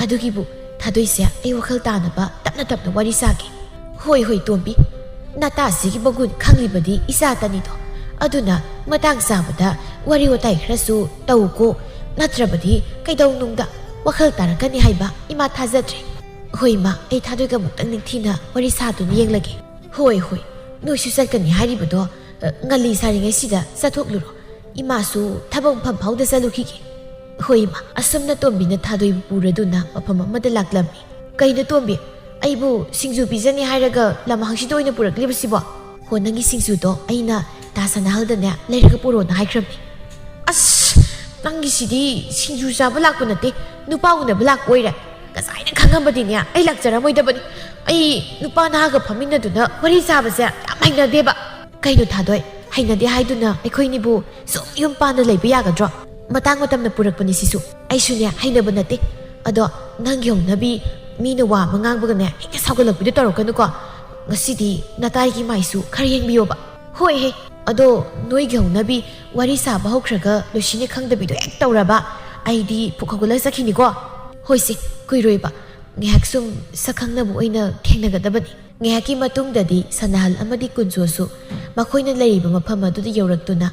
ꯑꯗꯨꯒꯤꯕꯨ ꯊꯥꯗꯣꯏꯁꯦ, ꯑꯩ ꯋꯥꯈꯜ ꯇꯥꯅꯕ ꯇꯞꯅ ꯇꯞꯅ ꯋꯥꯔꯤ ꯁꯥꯒꯦ꯫ ꯍꯣꯏ, ꯍꯣꯏ, ꯇꯣꯝꯕꯤ, ꯅꯇꯥꯁꯤꯒꯤ ꯃꯒꯨꯟ ꯈꯪꯂꯤꯕꯗꯤ ꯏꯆꯥꯇꯅꯤꯗꯣ꯫ ꯑꯗꯨꯅ ꯃꯇꯥꯡ ꯆꯥꯕꯗ ꯋꯥꯔꯤ ꯋꯥꯇꯥꯏ ꯈꯔꯁꯨ ꯇꯧꯀꯣ, ꯅꯠꯇ꯭ꯔꯕꯗꯤ ꯀꯩꯗꯧꯅꯨꯡꯗ ꯋꯥꯈꯜ ꯇꯥꯔꯛꯀꯅꯤ ꯍꯥꯏꯕ ꯏꯃꯥ ꯊꯥꯖꯗ꯭ꯔꯦ꯫ ꯍꯣꯏ ꯏꯃꯥ, ꯑꯩ ꯊꯥꯗꯣꯏꯒ ꯑꯃꯨꯛꯇꯪ ꯅꯤꯡꯊꯤꯅ ꯋꯥꯔꯤ ꯁꯥꯗꯨꯅ ꯌꯦꯡꯂꯒꯦ꯫ ꯍꯣꯏ, ꯍꯣꯏ, ꯅꯣꯏꯁꯨ ꯆꯠꯀꯅꯤ ꯍꯥꯏꯔꯤꯕꯗꯣ, ꯑ, ꯉꯜꯂꯤ ꯁꯥꯔꯤꯉꯩꯁꯤꯗ ꯆꯠꯊꯣꯛꯂꯨꯔꯣ꯫ ꯏꯃꯥꯁꯨ ꯊꯕꯛ ꯃꯐꯝ ꯐꯥꯎꯗ ꯆꯠꯂꯨꯈꯤꯒꯦ꯫ ꯍꯣꯏ ꯏꯃꯥ, ꯑꯁꯨꯝꯅ ꯇꯣꯝꯕꯤꯅ ꯊꯥꯗꯣꯏꯕꯨ ꯄꯨꯔꯗꯨꯅ ꯃꯐꯝ ꯑꯃꯗ ꯂꯥꯛꯂꯝꯃꯤ꯫ ꯀꯩꯅꯣ ꯇꯣꯝꯕꯤ, ꯑꯩꯕꯨ ꯁꯤꯡꯖꯨ ꯄꯤꯖꯅꯤ ꯍꯥꯏꯔꯒ ꯂꯝꯍꯥꯡꯁꯤꯗ ꯑꯣꯏꯅ ꯄꯨꯔꯛꯂꯤꯕꯁꯤꯕꯣ? ꯍꯣ, ꯅꯪꯒꯤ ꯁꯤꯡꯖꯨꯗꯣ ꯑꯩꯅ ꯇꯥ ꯁꯅꯥꯍꯜꯗꯅꯦ ꯂꯩꯔꯒ ꯄꯨꯔꯛꯑꯣꯅ ꯍꯥꯏꯈ꯭ꯔꯕꯅꯤ꯫ ꯑꯁ, ꯅꯪꯒꯤꯁꯤꯗꯤ ꯁꯤꯡꯖꯨ ꯆꯥꯕ ꯂꯥꯛꯄ ꯅꯠꯇꯦ, ꯅꯨꯄꯥ ꯎꯅꯕ ꯂꯥꯛꯄ ꯑꯣꯏꯔꯦ꯫ ꯉꯁꯥꯏꯅ ꯈꯪꯉꯝꯕꯗꯤꯅꯦ ꯑꯩ ꯂꯥꯛꯆꯔꯝꯃꯣꯏꯗꯕꯅꯤ꯫ ꯑꯩ ꯅꯨꯄꯥ ꯅꯍꯥꯒ ꯐꯝꯃꯤꯟꯅꯗꯨꯅ ꯋꯥꯔꯤ ꯁꯥꯕꯁꯦ ꯌꯥꯝ ꯍꯩꯅꯗꯦꯕ꯫ ꯀꯩꯅꯣ ꯊꯥꯗꯣꯏ, ꯍꯩꯅꯗꯦ ꯍꯥꯏꯗꯨꯅ ꯑꯩꯈꯣꯏꯅꯤꯕꯨ ꯁꯨꯝ ꯌꯨꯝ ꯄꯥꯟꯅ ꯂꯩꯕ ꯌꯥꯒꯗ꯭ꯔꯣ? ꯃꯇꯥꯡ ꯃꯇꯝꯅ ꯄꯨꯔꯛꯄꯅꯤ ꯁꯤꯁꯨ꯫ ꯑꯩꯁꯨꯅꯦ ꯍꯩꯅꯕ ꯅꯠꯇꯦ꯫ ꯑꯗꯣ ꯅꯪꯒꯤ ꯍꯧꯅꯕꯤ ꯃꯤꯅ ꯋꯥ ꯑꯃ ꯉꯥꯡꯕꯒꯅꯦ ꯍꯦꯛꯇ ꯁꯥꯎꯒꯠꯂꯛꯄꯤꯗꯣ ꯇꯧꯔꯛꯀꯅꯨꯀꯣ꯫ ꯉꯁꯤꯗꯤ ꯅꯇꯥꯏꯒꯤ ꯃꯥꯏꯁꯨ ꯈꯔ ꯌꯦꯡꯕꯤꯌꯣꯕ꯫ ꯍꯣꯏꯍꯦ, ꯑꯗꯣ ꯅꯣꯏꯒꯤ ꯍꯧꯅꯕꯤ ꯋꯥꯔꯤ ꯁꯥꯕ ꯍꯧꯈ꯭ꯔꯒ ꯂꯣꯏꯁꯤꯟꯅꯦ ꯈꯪꯗꯕꯤꯗꯣ ꯍꯦꯛ ꯇꯧꯔꯕ ꯑꯩꯗꯤ ꯐꯨꯛ ꯍꯧꯒꯠꯂ ꯆꯠꯈꯤꯅꯤꯀꯣ꯫ ꯍꯣꯏꯁꯦ, ꯀꯨꯏꯔꯣꯏꯕ꯫ ꯉꯥꯏꯍꯥꯛ ꯁꯨꯝ ꯁꯛꯈꯪꯅꯕ ꯑꯣꯏꯅ ꯊꯦꯡꯅꯒꯗꯕꯅꯤ꯫ ꯉꯥꯏꯍꯥꯛꯀꯤ ꯃꯇꯨꯡꯗꯗꯤ ꯁꯅꯥꯍꯜ ꯑꯃꯗꯤ ꯀꯨꯟꯖꯣꯁꯨ ꯃꯈꯣꯏꯅ ꯂꯩꯔꯤꯕ ꯃꯐꯝ ꯑꯗꯨꯗ ꯌꯧꯔꯛꯇꯨꯅ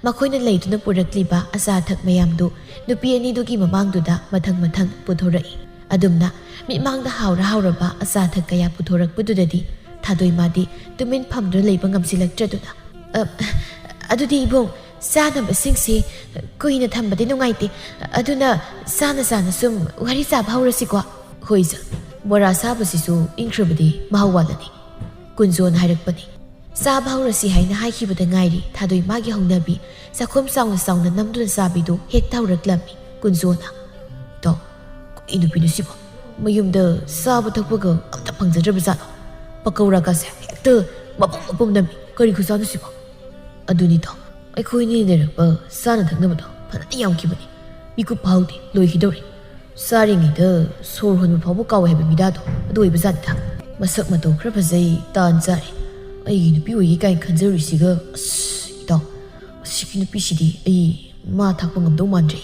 ꯃꯈꯣꯏꯅ ꯂꯩꯗꯨꯅ ꯄꯨꯔꯛꯂꯤꯕ ꯑꯆꯥ ꯑꯊꯛ ꯃꯌꯥꯝꯗꯨ ꯅꯨꯄꯤ ꯑꯅꯤꯗꯨꯒꯤ ꯃꯃꯥꯡꯗꯨꯗ ꯃꯊꯪ ꯃꯊꯪ ꯄꯨꯊꯣꯔꯛꯏ꯫ ꯑꯗꯨꯝꯅ ꯃꯤꯠꯃꯥꯡꯗ ꯍꯥꯎꯔ ꯍꯥꯎꯔꯕ ꯑꯆꯥ ꯑꯊꯛ ꯀꯌꯥ ꯄꯨꯊꯣꯔꯛꯄꯗꯨꯗꯗꯤ ꯊꯥꯗꯣꯏ ꯃꯥꯗꯤ ꯇꯨꯃꯤꯟ ꯐꯝꯗꯨꯅ ꯂꯩꯕ ꯉꯝꯁꯤꯜꯂꯛꯇ꯭ꯔꯗꯨꯅ, "ꯑ, ꯑꯗꯨꯗꯤ ꯏꯕꯨꯡ, ꯆꯥꯅꯕꯁꯤꯡꯁꯤ ꯀꯨꯏꯅ ꯊꯝꯕꯗꯤ ꯅꯨꯡꯉꯥꯏꯇꯦ, ꯑꯗꯨꯅ ꯆꯥꯅ ꯆꯥꯅ ꯁꯨꯝ ꯋꯥꯔꯤ ꯆꯥꯕ ꯍꯧꯔꯁꯤꯀꯣ?" "ꯍꯣꯏ ꯏꯆꯟ, ꯕꯣꯔꯥ ꯁꯥꯕꯁꯤꯁꯨ ꯏꯪꯈ꯭ꯔꯕꯗꯤ ꯃꯍꯥꯎ ꯋꯥꯠꯂꯅꯤ," ꯀꯨꯟꯖꯣꯅ ꯍꯥꯏꯔꯛꯄꯅꯤ꯫ ꯆꯥꯕ ꯍꯧꯔꯁꯤ ꯍꯥꯏꯅ ꯍꯥꯏꯈꯤꯕꯗ ꯉꯥꯏꯔꯤ ꯊꯥꯗꯣꯏ ꯃꯥꯒꯤ ꯍꯧꯅꯕꯤ ꯆꯥꯛꯈꯨꯝ ꯆꯥꯎꯅ ꯆꯥꯎꯅ ꯅꯝꯗꯨꯅ ꯆꯥꯕꯤꯗꯨ ꯍꯦꯛ ꯇꯧꯔꯛꯂꯝꯃꯤ꯫ ꯀꯨꯟꯖꯣꯅ, "ꯇꯣ, ꯀꯩ ꯅꯨꯄꯤꯅꯣ ꯁꯤꯕꯣ? ꯃꯌꯨꯝꯗ ꯆꯥꯕ ꯊꯛꯄꯒ ꯑꯝꯇ ꯐꯪꯖꯗ꯭ꯔꯕ ꯖꯥꯠꯂꯣ? ꯄꯀꯧꯔꯥꯒꯁꯦ ꯍꯦꯛꯇ ꯃꯄꯨꯝ ꯃꯄꯨꯝ ꯅꯝꯃꯤ꯫ ꯀꯔꯤ ꯈꯨꯆꯥꯅꯣ ꯁꯤꯕꯣ?" "ꯑꯗꯨꯅꯤꯗꯣ, ꯑꯩꯈꯣꯏꯅꯤ ꯂꯩꯔꯛꯄ ꯆꯥꯅ ꯊꯛꯅꯕꯗꯣ ꯐꯅꯗꯤ ꯌꯥꯝꯈꯤꯕꯅꯤ꯫ ꯃꯤꯀꯨꯞ ꯐꯥꯍꯧꯗꯦ, ꯂꯣꯏꯈꯤꯗꯧꯔꯦ꯫ ꯆꯥꯔꯤꯉꯩꯗ ꯁꯣꯔ ꯍꯣꯟꯕ ꯐꯥꯎꯕ ꯀꯥꯎꯋꯦ ꯍꯥꯏꯕ ꯃꯤꯗꯥꯗꯣ ꯑꯗꯨ ꯑꯣꯏꯕ ꯖꯥꯠꯅꯤꯗ꯫ ꯃꯁꯛ ꯃꯇꯧ ꯈꯔ ꯐꯖꯩ, ꯇꯥꯟ ꯆꯥꯔꯦ꯫ ꯑꯩꯒꯤ ꯅꯨꯄꯤ ꯑꯣꯏꯒꯦ ꯀꯥꯏꯅ ꯈꯟꯖꯔꯨꯏꯁꯤꯒ, ꯑꯁ, ꯏꯇꯥꯎ, ꯑꯁꯤꯒꯤ ꯅꯨꯄꯤꯁꯤꯗꯤ ꯑꯩ ꯃꯥ ꯊꯥꯛꯄ ꯉꯝꯗꯧ ꯃꯥꯟꯗ꯭ꯔꯦ꯫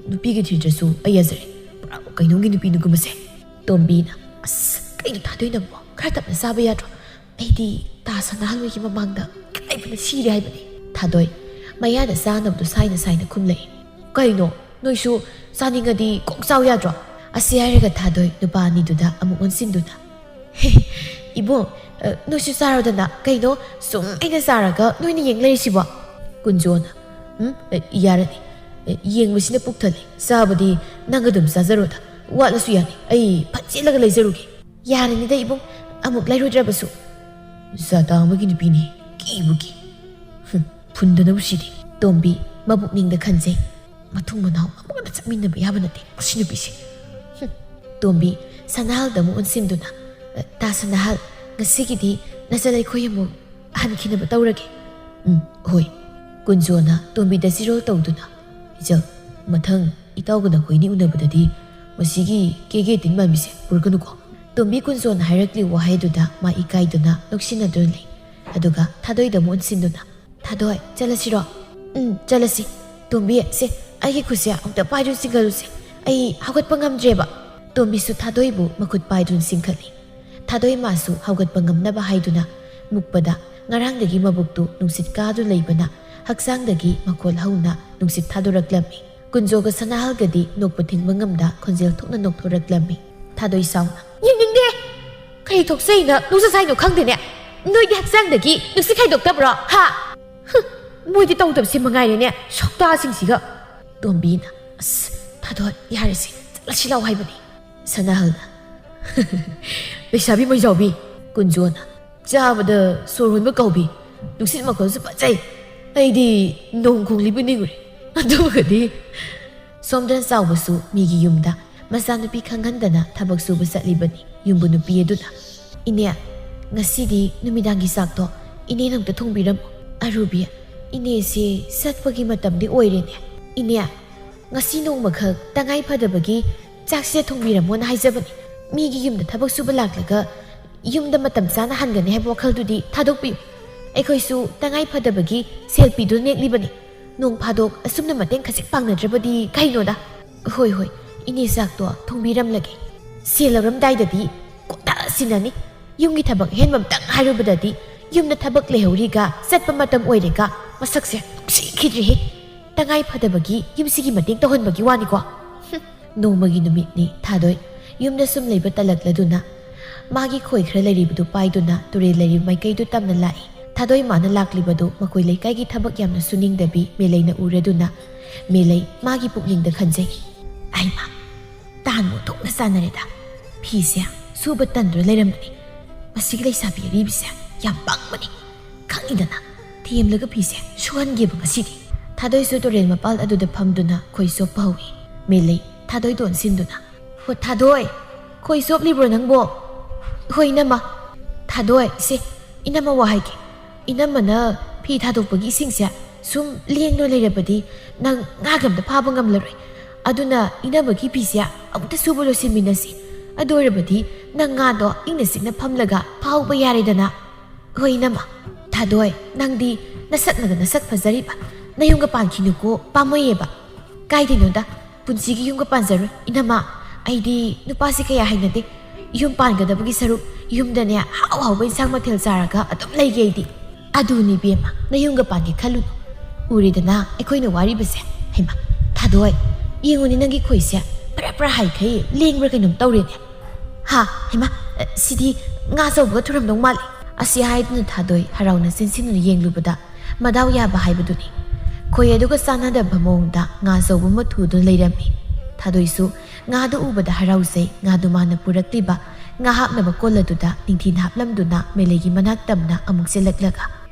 ꯅꯨꯄꯤꯒ ꯊꯤꯗ꯭ꯔꯁꯨ ꯑꯩ ꯌꯥꯖꯔꯦ꯫ ꯄꯨꯔꯥ ꯀꯩꯅꯣꯝꯒꯤ ꯅꯨꯄꯤꯅꯤꯒꯨꯝꯕꯁꯦ꯫ ꯇꯣꯝꯕꯤꯅ, ꯑꯁ, ꯀꯩꯅꯣ ꯊꯥꯗꯣꯏꯅꯕꯣ? ꯈꯔ ꯇꯞꯅ ꯆꯥꯕ ꯌꯥꯗ꯭ꯔꯣ? ꯑꯩꯗꯤ ꯇꯥ ꯁꯅꯥꯍꯜ ꯍꯣꯏꯒꯤ ꯃꯃꯥꯡꯗ ꯏꯀꯥꯏꯕꯅ ꯁꯤꯔꯦ ꯍꯥꯏꯕꯅꯤ꯫ ꯊꯥꯗꯣꯏ ꯃꯌꯥꯗ ꯆꯥꯅꯕꯗꯣ ꯁꯥꯏꯅ ꯁꯥꯏꯅ ꯈꯨꯝꯂꯛꯏ꯫ ꯀꯩꯅꯣ, ꯅꯣꯏꯁꯨ ꯆꯥꯅꯤꯡꯉꯗꯤ ꯀꯣꯛ ꯆꯥꯎ ꯌꯥꯗ꯭ꯔꯣ? ꯑꯁꯤ ꯍꯥꯏꯔꯒ ꯊꯥꯗꯣꯏ ꯅꯨꯄꯥ ꯑꯅꯤꯗꯨꯗ ꯑꯃꯨꯛ ꯑꯣꯟꯁꯤꯟꯗꯨꯅ, "ꯍꯦ, ꯏꯕꯨꯡ, ꯑ, ꯅꯣꯏꯁꯨ ꯆꯥꯔꯣꯗꯅ꯫ ꯀꯩꯅꯣ, ꯁꯨꯝ ꯑꯩꯅ ꯆꯥꯔꯒ ꯅꯣꯏꯅ ꯌꯦꯡ ꯂꯩꯔꯤꯁꯤꯕꯣ?" ꯀꯨꯟꯖꯣꯅ, "ꯎꯝ, ꯑ, ꯌꯥꯔꯅꯤ꯫ ꯑ, ꯌꯦꯡꯕꯁꯤꯅ ꯄꯨꯛ ꯊꯜꯂꯤ꯫ ꯆꯥꯕꯗꯤ ꯅꯪ ꯑꯗꯨꯝ ꯆꯥꯖꯔꯣꯗ꯫ ꯋꯥꯠꯂꯁꯨ ꯌꯥꯅꯤ꯫ ꯑꯩ ꯐꯠ ꯆꯦꯜꯂꯒ ꯂꯩꯖꯔꯨꯒꯦ꯫" "ꯌꯥꯔꯅꯤꯗ ꯏꯕꯨꯡ, ꯑꯃꯨꯛ ꯂꯩꯔꯨꯗ꯭ꯔꯕꯁꯨ꯫" ꯖꯥꯇꯥ ꯑꯃꯒꯤ ꯅꯨꯄꯤꯅꯤ, ꯀꯤꯕꯨ ꯀꯤ꯫ ꯍꯨꯝ, ꯐꯨꯟꯗꯅꯕꯨ ꯁꯤꯗꯦ꯫ ꯇꯣꯝꯕꯤ ꯃꯕꯨꯛꯅꯤꯡꯗ ꯈꯟꯖꯩ, "ꯃꯊꯨꯡ ꯃꯅꯥꯎ ꯑꯃꯨꯛ ꯍꯟꯅ ꯆꯠꯃꯤꯟꯅꯕ ꯌꯥꯕ ꯅꯠꯇꯦ ꯃꯁꯤ ꯅꯨꯄꯤꯁꯦ꯫" ꯍꯨꯝ꯫ ꯇꯣꯝꯕꯤ ꯁꯅꯥꯍꯜꯗ ꯑꯃꯨꯛ ꯑꯣꯟꯁꯤꯟꯗꯨꯅ, "ꯑ, ꯇꯥ ꯁꯅꯥꯍꯜ, ꯉꯁꯤꯒꯤꯗꯤ ꯅꯆꯜ ꯑꯩꯈꯣꯏ ꯑꯃꯨꯛ ꯍꯟꯈꯤꯅꯕ ꯇꯧꯔꯒꯦ꯫" "ꯎꯝ, ꯍꯣꯏ꯫" ꯀꯨꯟꯖꯣꯅ ꯇꯣꯝꯕꯤꯗ ꯆꯤꯔꯣꯜ ꯇꯧꯗꯨꯅ, "ꯏꯆꯜ, ꯃꯊꯪ ꯏꯇꯥꯎꯒ ꯅꯈꯣꯏꯅꯤ ꯎꯅꯕꯗꯗꯤ ꯃꯁꯤꯒꯤ ꯀꯦꯒꯦ ꯇꯤꯟ ꯃꯥꯟꯕꯤꯁꯦ ꯄꯨꯔꯛꯀꯅꯨꯀꯣ꯫" ꯇꯣꯝꯕꯤ ꯀꯨꯟꯖꯣꯅ ꯍꯥꯏꯔꯛꯂꯤꯕ ꯋꯥꯍꯩꯗꯨꯗ ꯃꯥ ꯏꯀꯥꯏꯗꯨꯅ ꯅꯣꯛꯁꯤꯟꯅꯗꯨꯅ ꯂꯩ꯫ ꯑꯗꯨꯒ ꯊꯥꯗꯣꯏꯗ ꯑꯃꯨꯛ ꯑꯣꯟꯁꯤꯟꯗꯨꯅ, "ꯊꯥꯗꯣꯏ, ꯆꯠꯂꯁꯤꯔꯣ?" "ꯎꯝ, ꯆꯠꯂꯁꯤ꯫ ꯇꯣꯝꯕꯤ, ꯁꯦ, ꯑꯩꯒꯤ ꯈꯨꯠꯁꯦ ꯑꯃꯨꯛꯇ ꯄꯥꯏꯗꯨꯅ ꯆꯤꯡꯈꯠꯂꯨꯁꯦ꯫ ꯑꯩ ꯍꯧꯒꯠꯄ ꯉꯝꯗ꯭ꯔꯦꯕ꯫" ꯇꯣꯝꯕꯤꯁꯨ ꯊꯥꯗꯣꯏꯕꯨ ꯃꯈꯨꯠ ꯄꯥꯏꯗꯨꯅ ꯆꯤꯡꯈꯠꯂꯤ꯫ ꯊꯥꯗꯣꯏ ꯃꯥꯁꯨ ꯍꯧꯒꯠꯄ ꯉꯝꯅꯕ ꯍꯥꯏꯗꯨꯅ ꯃꯨꯛꯄꯗ ꯉꯔꯥꯡꯗꯒꯤ ꯃꯕꯨꯛꯇꯨ ꯅꯨꯡꯁꯤꯠ ꯀꯥꯗꯨꯅ ꯂꯩꯕꯅ ꯍꯛꯆꯥꯡꯗꯒꯤ ꯃꯈꯣꯜ ꯍꯧꯅ ꯅꯨꯡꯁꯤꯠ ꯊꯥꯗꯣꯔꯛꯂꯝꯃꯤ꯫ ꯀꯨꯟꯖꯣꯒ ꯁꯅꯥꯍꯜꯒꯗꯤ ꯅꯣꯛꯄ ꯊꯤꯡꯕ ꯉꯝꯗ ꯈꯣꯟꯖꯦꯜ ꯊꯣꯛꯅ ꯅꯣꯛꯊꯣꯔꯛꯂꯝꯃꯤ꯫ ꯊꯥꯗꯣꯏ ꯁꯥꯎꯅ, "ꯌꯦꯡꯅꯤꯡꯗꯦ! ꯀꯔꯤ ꯊꯣꯛꯆꯩꯅ ꯅꯨꯡꯁꯤꯠ ꯁꯥꯏꯅꯣ ꯈꯪꯗꯦꯅꯦ꯫ ꯅꯣꯏꯗꯤ ꯍꯛꯆꯥꯡꯗꯒꯤ ꯅꯨꯡꯁꯤꯠ ꯈꯥꯏꯗꯣꯛꯇꯕ꯭ꯔꯣ, ꯍꯥ? ꯍꯨꯝ, ꯃꯣꯏꯗꯤ ꯇꯧꯗꯕꯁꯤ ꯃꯉꯥꯏꯔꯦꯅꯦ, ꯁꯛꯇꯥꯁꯤꯡꯁꯤꯒ꯫" ꯇꯣꯝꯕꯤꯅ, "ꯑꯁ, ꯊꯥꯗꯣꯏ, ꯌꯥꯔꯦꯁꯦ, ꯆꯠꯂꯁꯤ ꯂꯥꯎ ꯍꯥꯏꯕꯅꯤ꯫" ꯁꯅꯥꯍꯜꯅ, "ꯂꯩꯁꯥꯕꯤ ꯃꯩꯖꯥꯎꯕꯤ꯫" ꯀꯨꯟꯖꯣꯅ, "ꯆꯥꯕꯗ ꯁꯣꯔ ꯍꯣꯟꯕ ꯀꯥꯎꯕꯤ, ꯅꯨꯡꯁꯤꯠ ꯃꯈꯣꯜꯁꯨ ꯐꯖꯩ꯫ ꯑꯩꯗꯤ ꯅꯣꯡ ꯈꯣꯡꯂꯤꯕꯨ ꯅꯤꯡꯉꯨꯔꯦ꯫ ꯑꯗꯨꯒꯗꯤ꯫" ꯁꯣꯝꯗꯅ ꯆꯥꯎꯕꯁꯨ ꯃꯤꯒꯤ ꯌꯨꯝꯗ ꯃꯆꯥꯅꯨꯄꯤ ꯈꯪꯍꯟꯗꯅ ꯊꯕꯛ ꯁꯨꯕ ꯆꯠꯂꯤꯕꯅꯤ ꯌꯨꯝꯕꯨ ꯅꯨꯄꯤ ꯑꯗꯨꯅ꯫ "ꯏꯅꯦ, ꯉꯁꯤꯗꯤ ꯅꯨꯃꯤꯗꯥꯡꯒꯤ ꯆꯥꯛꯇꯣ ꯏꯅꯦꯅ ꯑꯝꯇ ꯊꯣꯡꯕꯤꯔꯝꯃꯣ꯫" "ꯑꯔꯨꯕꯤ, ꯏꯅꯦꯁꯦ ꯆꯠꯄꯒꯤ ꯃꯇꯝꯗꯤ ꯑꯣꯏꯔꯦꯅꯦ꯫" ꯏꯅꯦ, ꯉꯁꯤ ꯅꯣꯡꯃꯈꯛ ꯇꯉꯥꯏ ꯐꯗꯕꯒꯤ ꯆꯥꯛꯁꯦ ꯊꯣꯡꯕꯤꯔꯝꯃꯣꯅ ꯍꯥꯏꯖꯕꯅꯤ꯫ ꯃꯤꯒꯤ ꯌꯨꯝꯗ ꯊꯕꯛ ꯁꯨꯕ ꯂꯥꯛꯂꯒ ꯌꯨꯝꯗ ꯃꯇꯝ ꯆꯥꯅ ꯍꯟꯒꯅꯤ ꯍꯥꯏꯕ ꯋꯥꯈꯜꯗꯨꯗꯤ ꯊꯥꯗꯣꯛꯄꯤꯌꯨ꯫ ꯑꯩꯈꯣꯏꯁꯨ ꯇꯉꯥꯏ ꯐꯗꯕꯒꯤ ꯁꯦꯜ ꯄꯤꯗꯨꯅ ꯅꯦꯛꯂꯤꯕꯅꯤ꯫ ꯅꯣꯡ ꯐꯥꯗꯣꯛ ꯑꯁꯨꯝꯅ ꯃꯇꯦꯡ ꯈꯖꯤꯛ ꯄꯥꯡꯅꯗ꯭ꯔꯕꯗꯤ ꯀꯩꯅꯣꯗ? ꯍꯣꯏ, ꯍꯣꯏ, ꯏꯅꯦ, ꯆꯥꯛꯇꯣ ꯊꯣꯡꯕꯤꯔꯝꯂꯒꯦ꯫ ꯁꯦꯜ ꯂꯧꯔꯝꯗꯥꯏꯗꯗꯤ ꯀꯨꯞꯅ ꯁꯤꯟꯅꯅꯤ꯫ ꯌꯨꯝꯒꯤ ꯊꯕꯛ ꯑꯍꯦꯟꯕ ꯑꯝꯇꯪ ꯍꯥꯏꯔꯨꯕꯗꯗꯤ ꯌꯨꯝꯗ ꯊꯕꯛ ꯂꯩꯍꯧꯔꯤꯒ ꯆꯠꯄ ꯃꯇꯝ ꯑꯣꯏꯔꯦꯒ ꯃꯁꯛꯁꯦ ꯅꯨꯡꯁꯤꯈꯤꯗ꯭ꯔꯦꯍꯦ꯫ ꯇꯉꯥꯏ ꯐꯗꯕꯒꯤ ꯌꯨꯝꯁꯤꯒꯤ ꯃꯇꯦꯡ ꯇꯧꯍꯟꯕꯒꯤ ꯋꯥꯅꯤꯀꯣ꯫ ꯍꯨꯝ, ꯅꯣꯡꯃꯒꯤ ꯅꯨꯃꯤꯠꯅꯤ ꯊꯥꯗꯣꯏ ꯌꯨꯝꯗ ꯁꯨꯝ ꯂꯩꯕ ꯇꯜꯂꯛꯂꯗꯨꯅ ꯃꯥꯒꯤ ꯈꯣꯏ ꯈꯔ ꯂꯩꯔꯤꯕꯗꯨ ꯄꯥꯏꯗꯨꯅ ꯇꯨꯔꯦꯜ ꯂꯩꯔꯤꯕ ꯃꯥꯏꯀꯩꯗꯨ ꯇꯝꯅ ꯂꯥꯛꯏ꯫ ꯊꯥꯗꯣꯏ ꯃꯥꯅ ꯂꯥꯛꯂꯤꯕꯗꯨ ꯃꯈꯣꯏ ꯂꯩꯀꯥꯏꯒꯤ ꯊꯕꯛ ꯌꯥꯝꯅ ꯁꯨꯅꯤꯡꯗꯕꯤ ꯃꯦꯂꯩꯅ ꯎꯔꯗꯨꯅ ꯃꯦꯂꯩ ꯃꯥꯒꯤ ꯄꯨꯛꯅꯤꯡꯗ ꯈꯟꯖꯩ, "ꯑꯩꯃ, ꯇꯥꯟꯕꯨ ꯑꯣꯟꯊꯣꯛꯅ ꯆꯥꯟꯅꯔꯦꯗ꯫ ꯐꯤꯁꯦ ꯁꯨꯕ ꯇꯟꯗꯨꯅ ꯂꯩꯔꯝꯕꯅꯤ꯫ ꯃꯁꯤꯒꯤ ꯂꯩꯁꯥꯕꯤ ꯑꯔꯤꯕꯤꯁꯦ ꯌꯥꯝ ꯄꯪꯕꯅꯤ꯫ ꯈꯪꯉꯤꯗꯅ, ꯊꯦꯝꯂꯒ ꯐꯤꯁꯦ ꯁꯨꯍꯟꯒꯦꯕ ꯉꯁꯤꯗꯤ"꯫ ꯊꯥꯗꯣꯏꯁꯨ ꯇꯨꯔꯦꯜ ꯃꯄꯥꯜ ꯑꯗꯨꯗ ꯐꯝꯗꯨꯅ ꯈꯣꯏ ꯆꯣꯞꯄ ꯍꯧꯏ꯫ ꯃꯦꯂꯩ ꯊꯥꯗꯣꯏꯗ ꯑꯣꯟꯁꯤꯟꯗꯨꯅ, "ꯍꯣ ꯊꯥꯗꯣꯏ, ꯈꯣꯏ ꯆꯣꯞꯂꯤꯕ꯭ꯔꯣ ꯅꯪꯕꯣ?" "ꯍꯣꯏ, ꯏꯅꯝꯃ"꯫ "ꯊꯥꯗꯣꯏ, ꯁꯦ, ꯏꯅꯝꯃ ꯋꯥ ꯍꯥꯏꯒꯦ꯫ ꯏꯅꯝꯃꯅ ꯐꯤ ꯊꯥꯗꯣꯛꯄꯒꯤ ꯏꯁꯤꯡꯁꯦ ꯁꯨꯝ ꯂꯦꯡꯗꯨꯅ ꯂꯩꯔꯕꯗꯤ ꯅꯪ ꯉꯥꯒ ꯑꯝꯇ ꯐꯥꯕ ꯉꯝꯂꯔꯣꯏ꯫ ꯑꯗꯨꯅ ꯏꯅꯝꯃꯒꯤ ꯐꯤꯁꯦ ꯑꯃꯨꯛꯇ ꯁꯨꯕ ꯂꯣꯏꯁꯤꯟꯃꯤꯟꯅꯁꯤ꯫ ꯑꯗꯨ ꯑꯣꯏꯔꯕꯗꯤ ꯅꯪ ꯉꯥꯗꯣ ꯏꯪꯅ ꯆꯤꯛꯅ ꯐꯝꯂꯒ ꯐꯥꯍꯧꯕ ꯌꯥꯔꯦꯗꯅ"꯫ "ꯍꯣꯏ, ꯏꯅꯝꯃ"꯫ "ꯊꯥꯗꯣꯏ, ꯅꯪꯗꯤ ꯅꯁꯛꯅꯒ ꯅꯁꯛ ꯐꯖꯔꯤꯕ, ꯅꯌꯨꯝꯒ ꯄꯥꯟꯈꯤꯅꯨꯀꯣ, ꯄꯥꯝꯃꯨꯏꯌꯦꯕ"꯫ "ꯀꯥꯏꯗꯩꯅꯣꯗ, ꯄꯨꯟꯁꯤꯒꯤ ꯌꯨꯝꯒ ꯄꯥꯟꯖꯔꯣꯏ, ꯏꯅꯝꯃ꯫ ꯑꯩꯗꯤ ꯅꯨꯄꯥꯁꯦ ꯀꯌꯥ ꯍꯩꯅꯗꯦ꯫ ꯌꯨꯝ ꯄꯥꯟꯒꯗꯕꯒꯤ ꯁꯔꯨꯛ ꯌꯨꯝꯗꯅꯦ ꯍꯥꯎ ꯍꯥꯎꯕ ꯏꯟꯁꯥꯡ ꯃꯊꯦꯜ ꯆꯥꯔꯒ ꯑꯗꯨꯝ ꯂꯩꯒꯦ ꯑꯩꯗꯤ"꯫ "ꯑꯗꯨꯅꯤ ꯏꯕꯦꯝꯃ, ꯅꯌꯨꯝꯒ ꯄꯥꯟꯒꯦ ꯈꯜꯂꯨꯅꯨ꯫ ꯎꯔꯦꯗꯅ ꯑꯩꯈꯣꯏꯅ ꯋꯥꯔꯤꯕꯁꯦ꯫ ꯍꯩꯃ, ꯊꯥꯗꯣꯏ, ꯌꯦꯡꯉꯨꯅꯦ, ꯅꯪꯒꯤ ꯈꯣꯏꯁꯦ ꯐꯔꯥ ꯐꯔꯥ ꯍꯥꯏꯈꯩ ꯂꯦꯡꯕ꯭ꯔꯥ ꯀꯩꯅꯣꯝ ꯇꯧꯔꯦꯅꯦ꯫ ꯍꯥ, ꯍꯩꯃ, ꯁꯤꯗꯤ ꯉꯥ ꯑꯆꯧꯕꯒ ꯊꯨꯔꯝꯗꯧ ꯃꯥꯜꯂꯦ"꯫ ꯑꯁꯤ ꯍꯥꯏꯗꯨꯅ ꯊꯥꯗꯣꯏ ꯍꯔꯥꯎꯅ ꯆꯦꯟꯁꯤꯟꯗꯨꯅ ꯌꯦꯡꯂꯨꯕꯗ ꯃꯗꯥꯎ ꯌꯥꯕ ꯍꯥꯏꯕꯗꯨꯅꯤ꯫ ꯈꯣꯏ ꯑꯗꯨꯒ ꯆꯥꯟꯅꯗꯕ ꯃꯑꯣꯡꯗ ꯉꯥ ꯑꯆꯧꯕ ꯑꯃ ꯊꯨꯗꯨꯅ ꯂꯩꯔꯝꯃꯤ꯫ ꯊꯥꯗꯣꯏꯁꯨ ꯉꯥꯗꯨ ꯎꯕꯗ ꯍꯔꯥꯎꯖꯩ꯫ ꯉꯥꯗꯨ ꯃꯥꯅ ꯄꯨꯔꯛꯂꯤꯕ ꯉꯥ ꯍꯥꯞꯅꯕ ꯀꯣꯜ ꯑꯗꯨꯗ ꯅꯤꯡꯊꯤꯅ ꯍꯥꯞꯂꯝꯗꯨꯅ ꯃꯦꯂꯩꯒꯤ ꯃꯅꯥꯛ ꯇꯝꯅ ꯑꯃꯨꯛ ꯆꯦꯜꯂꯛꯂꯒ,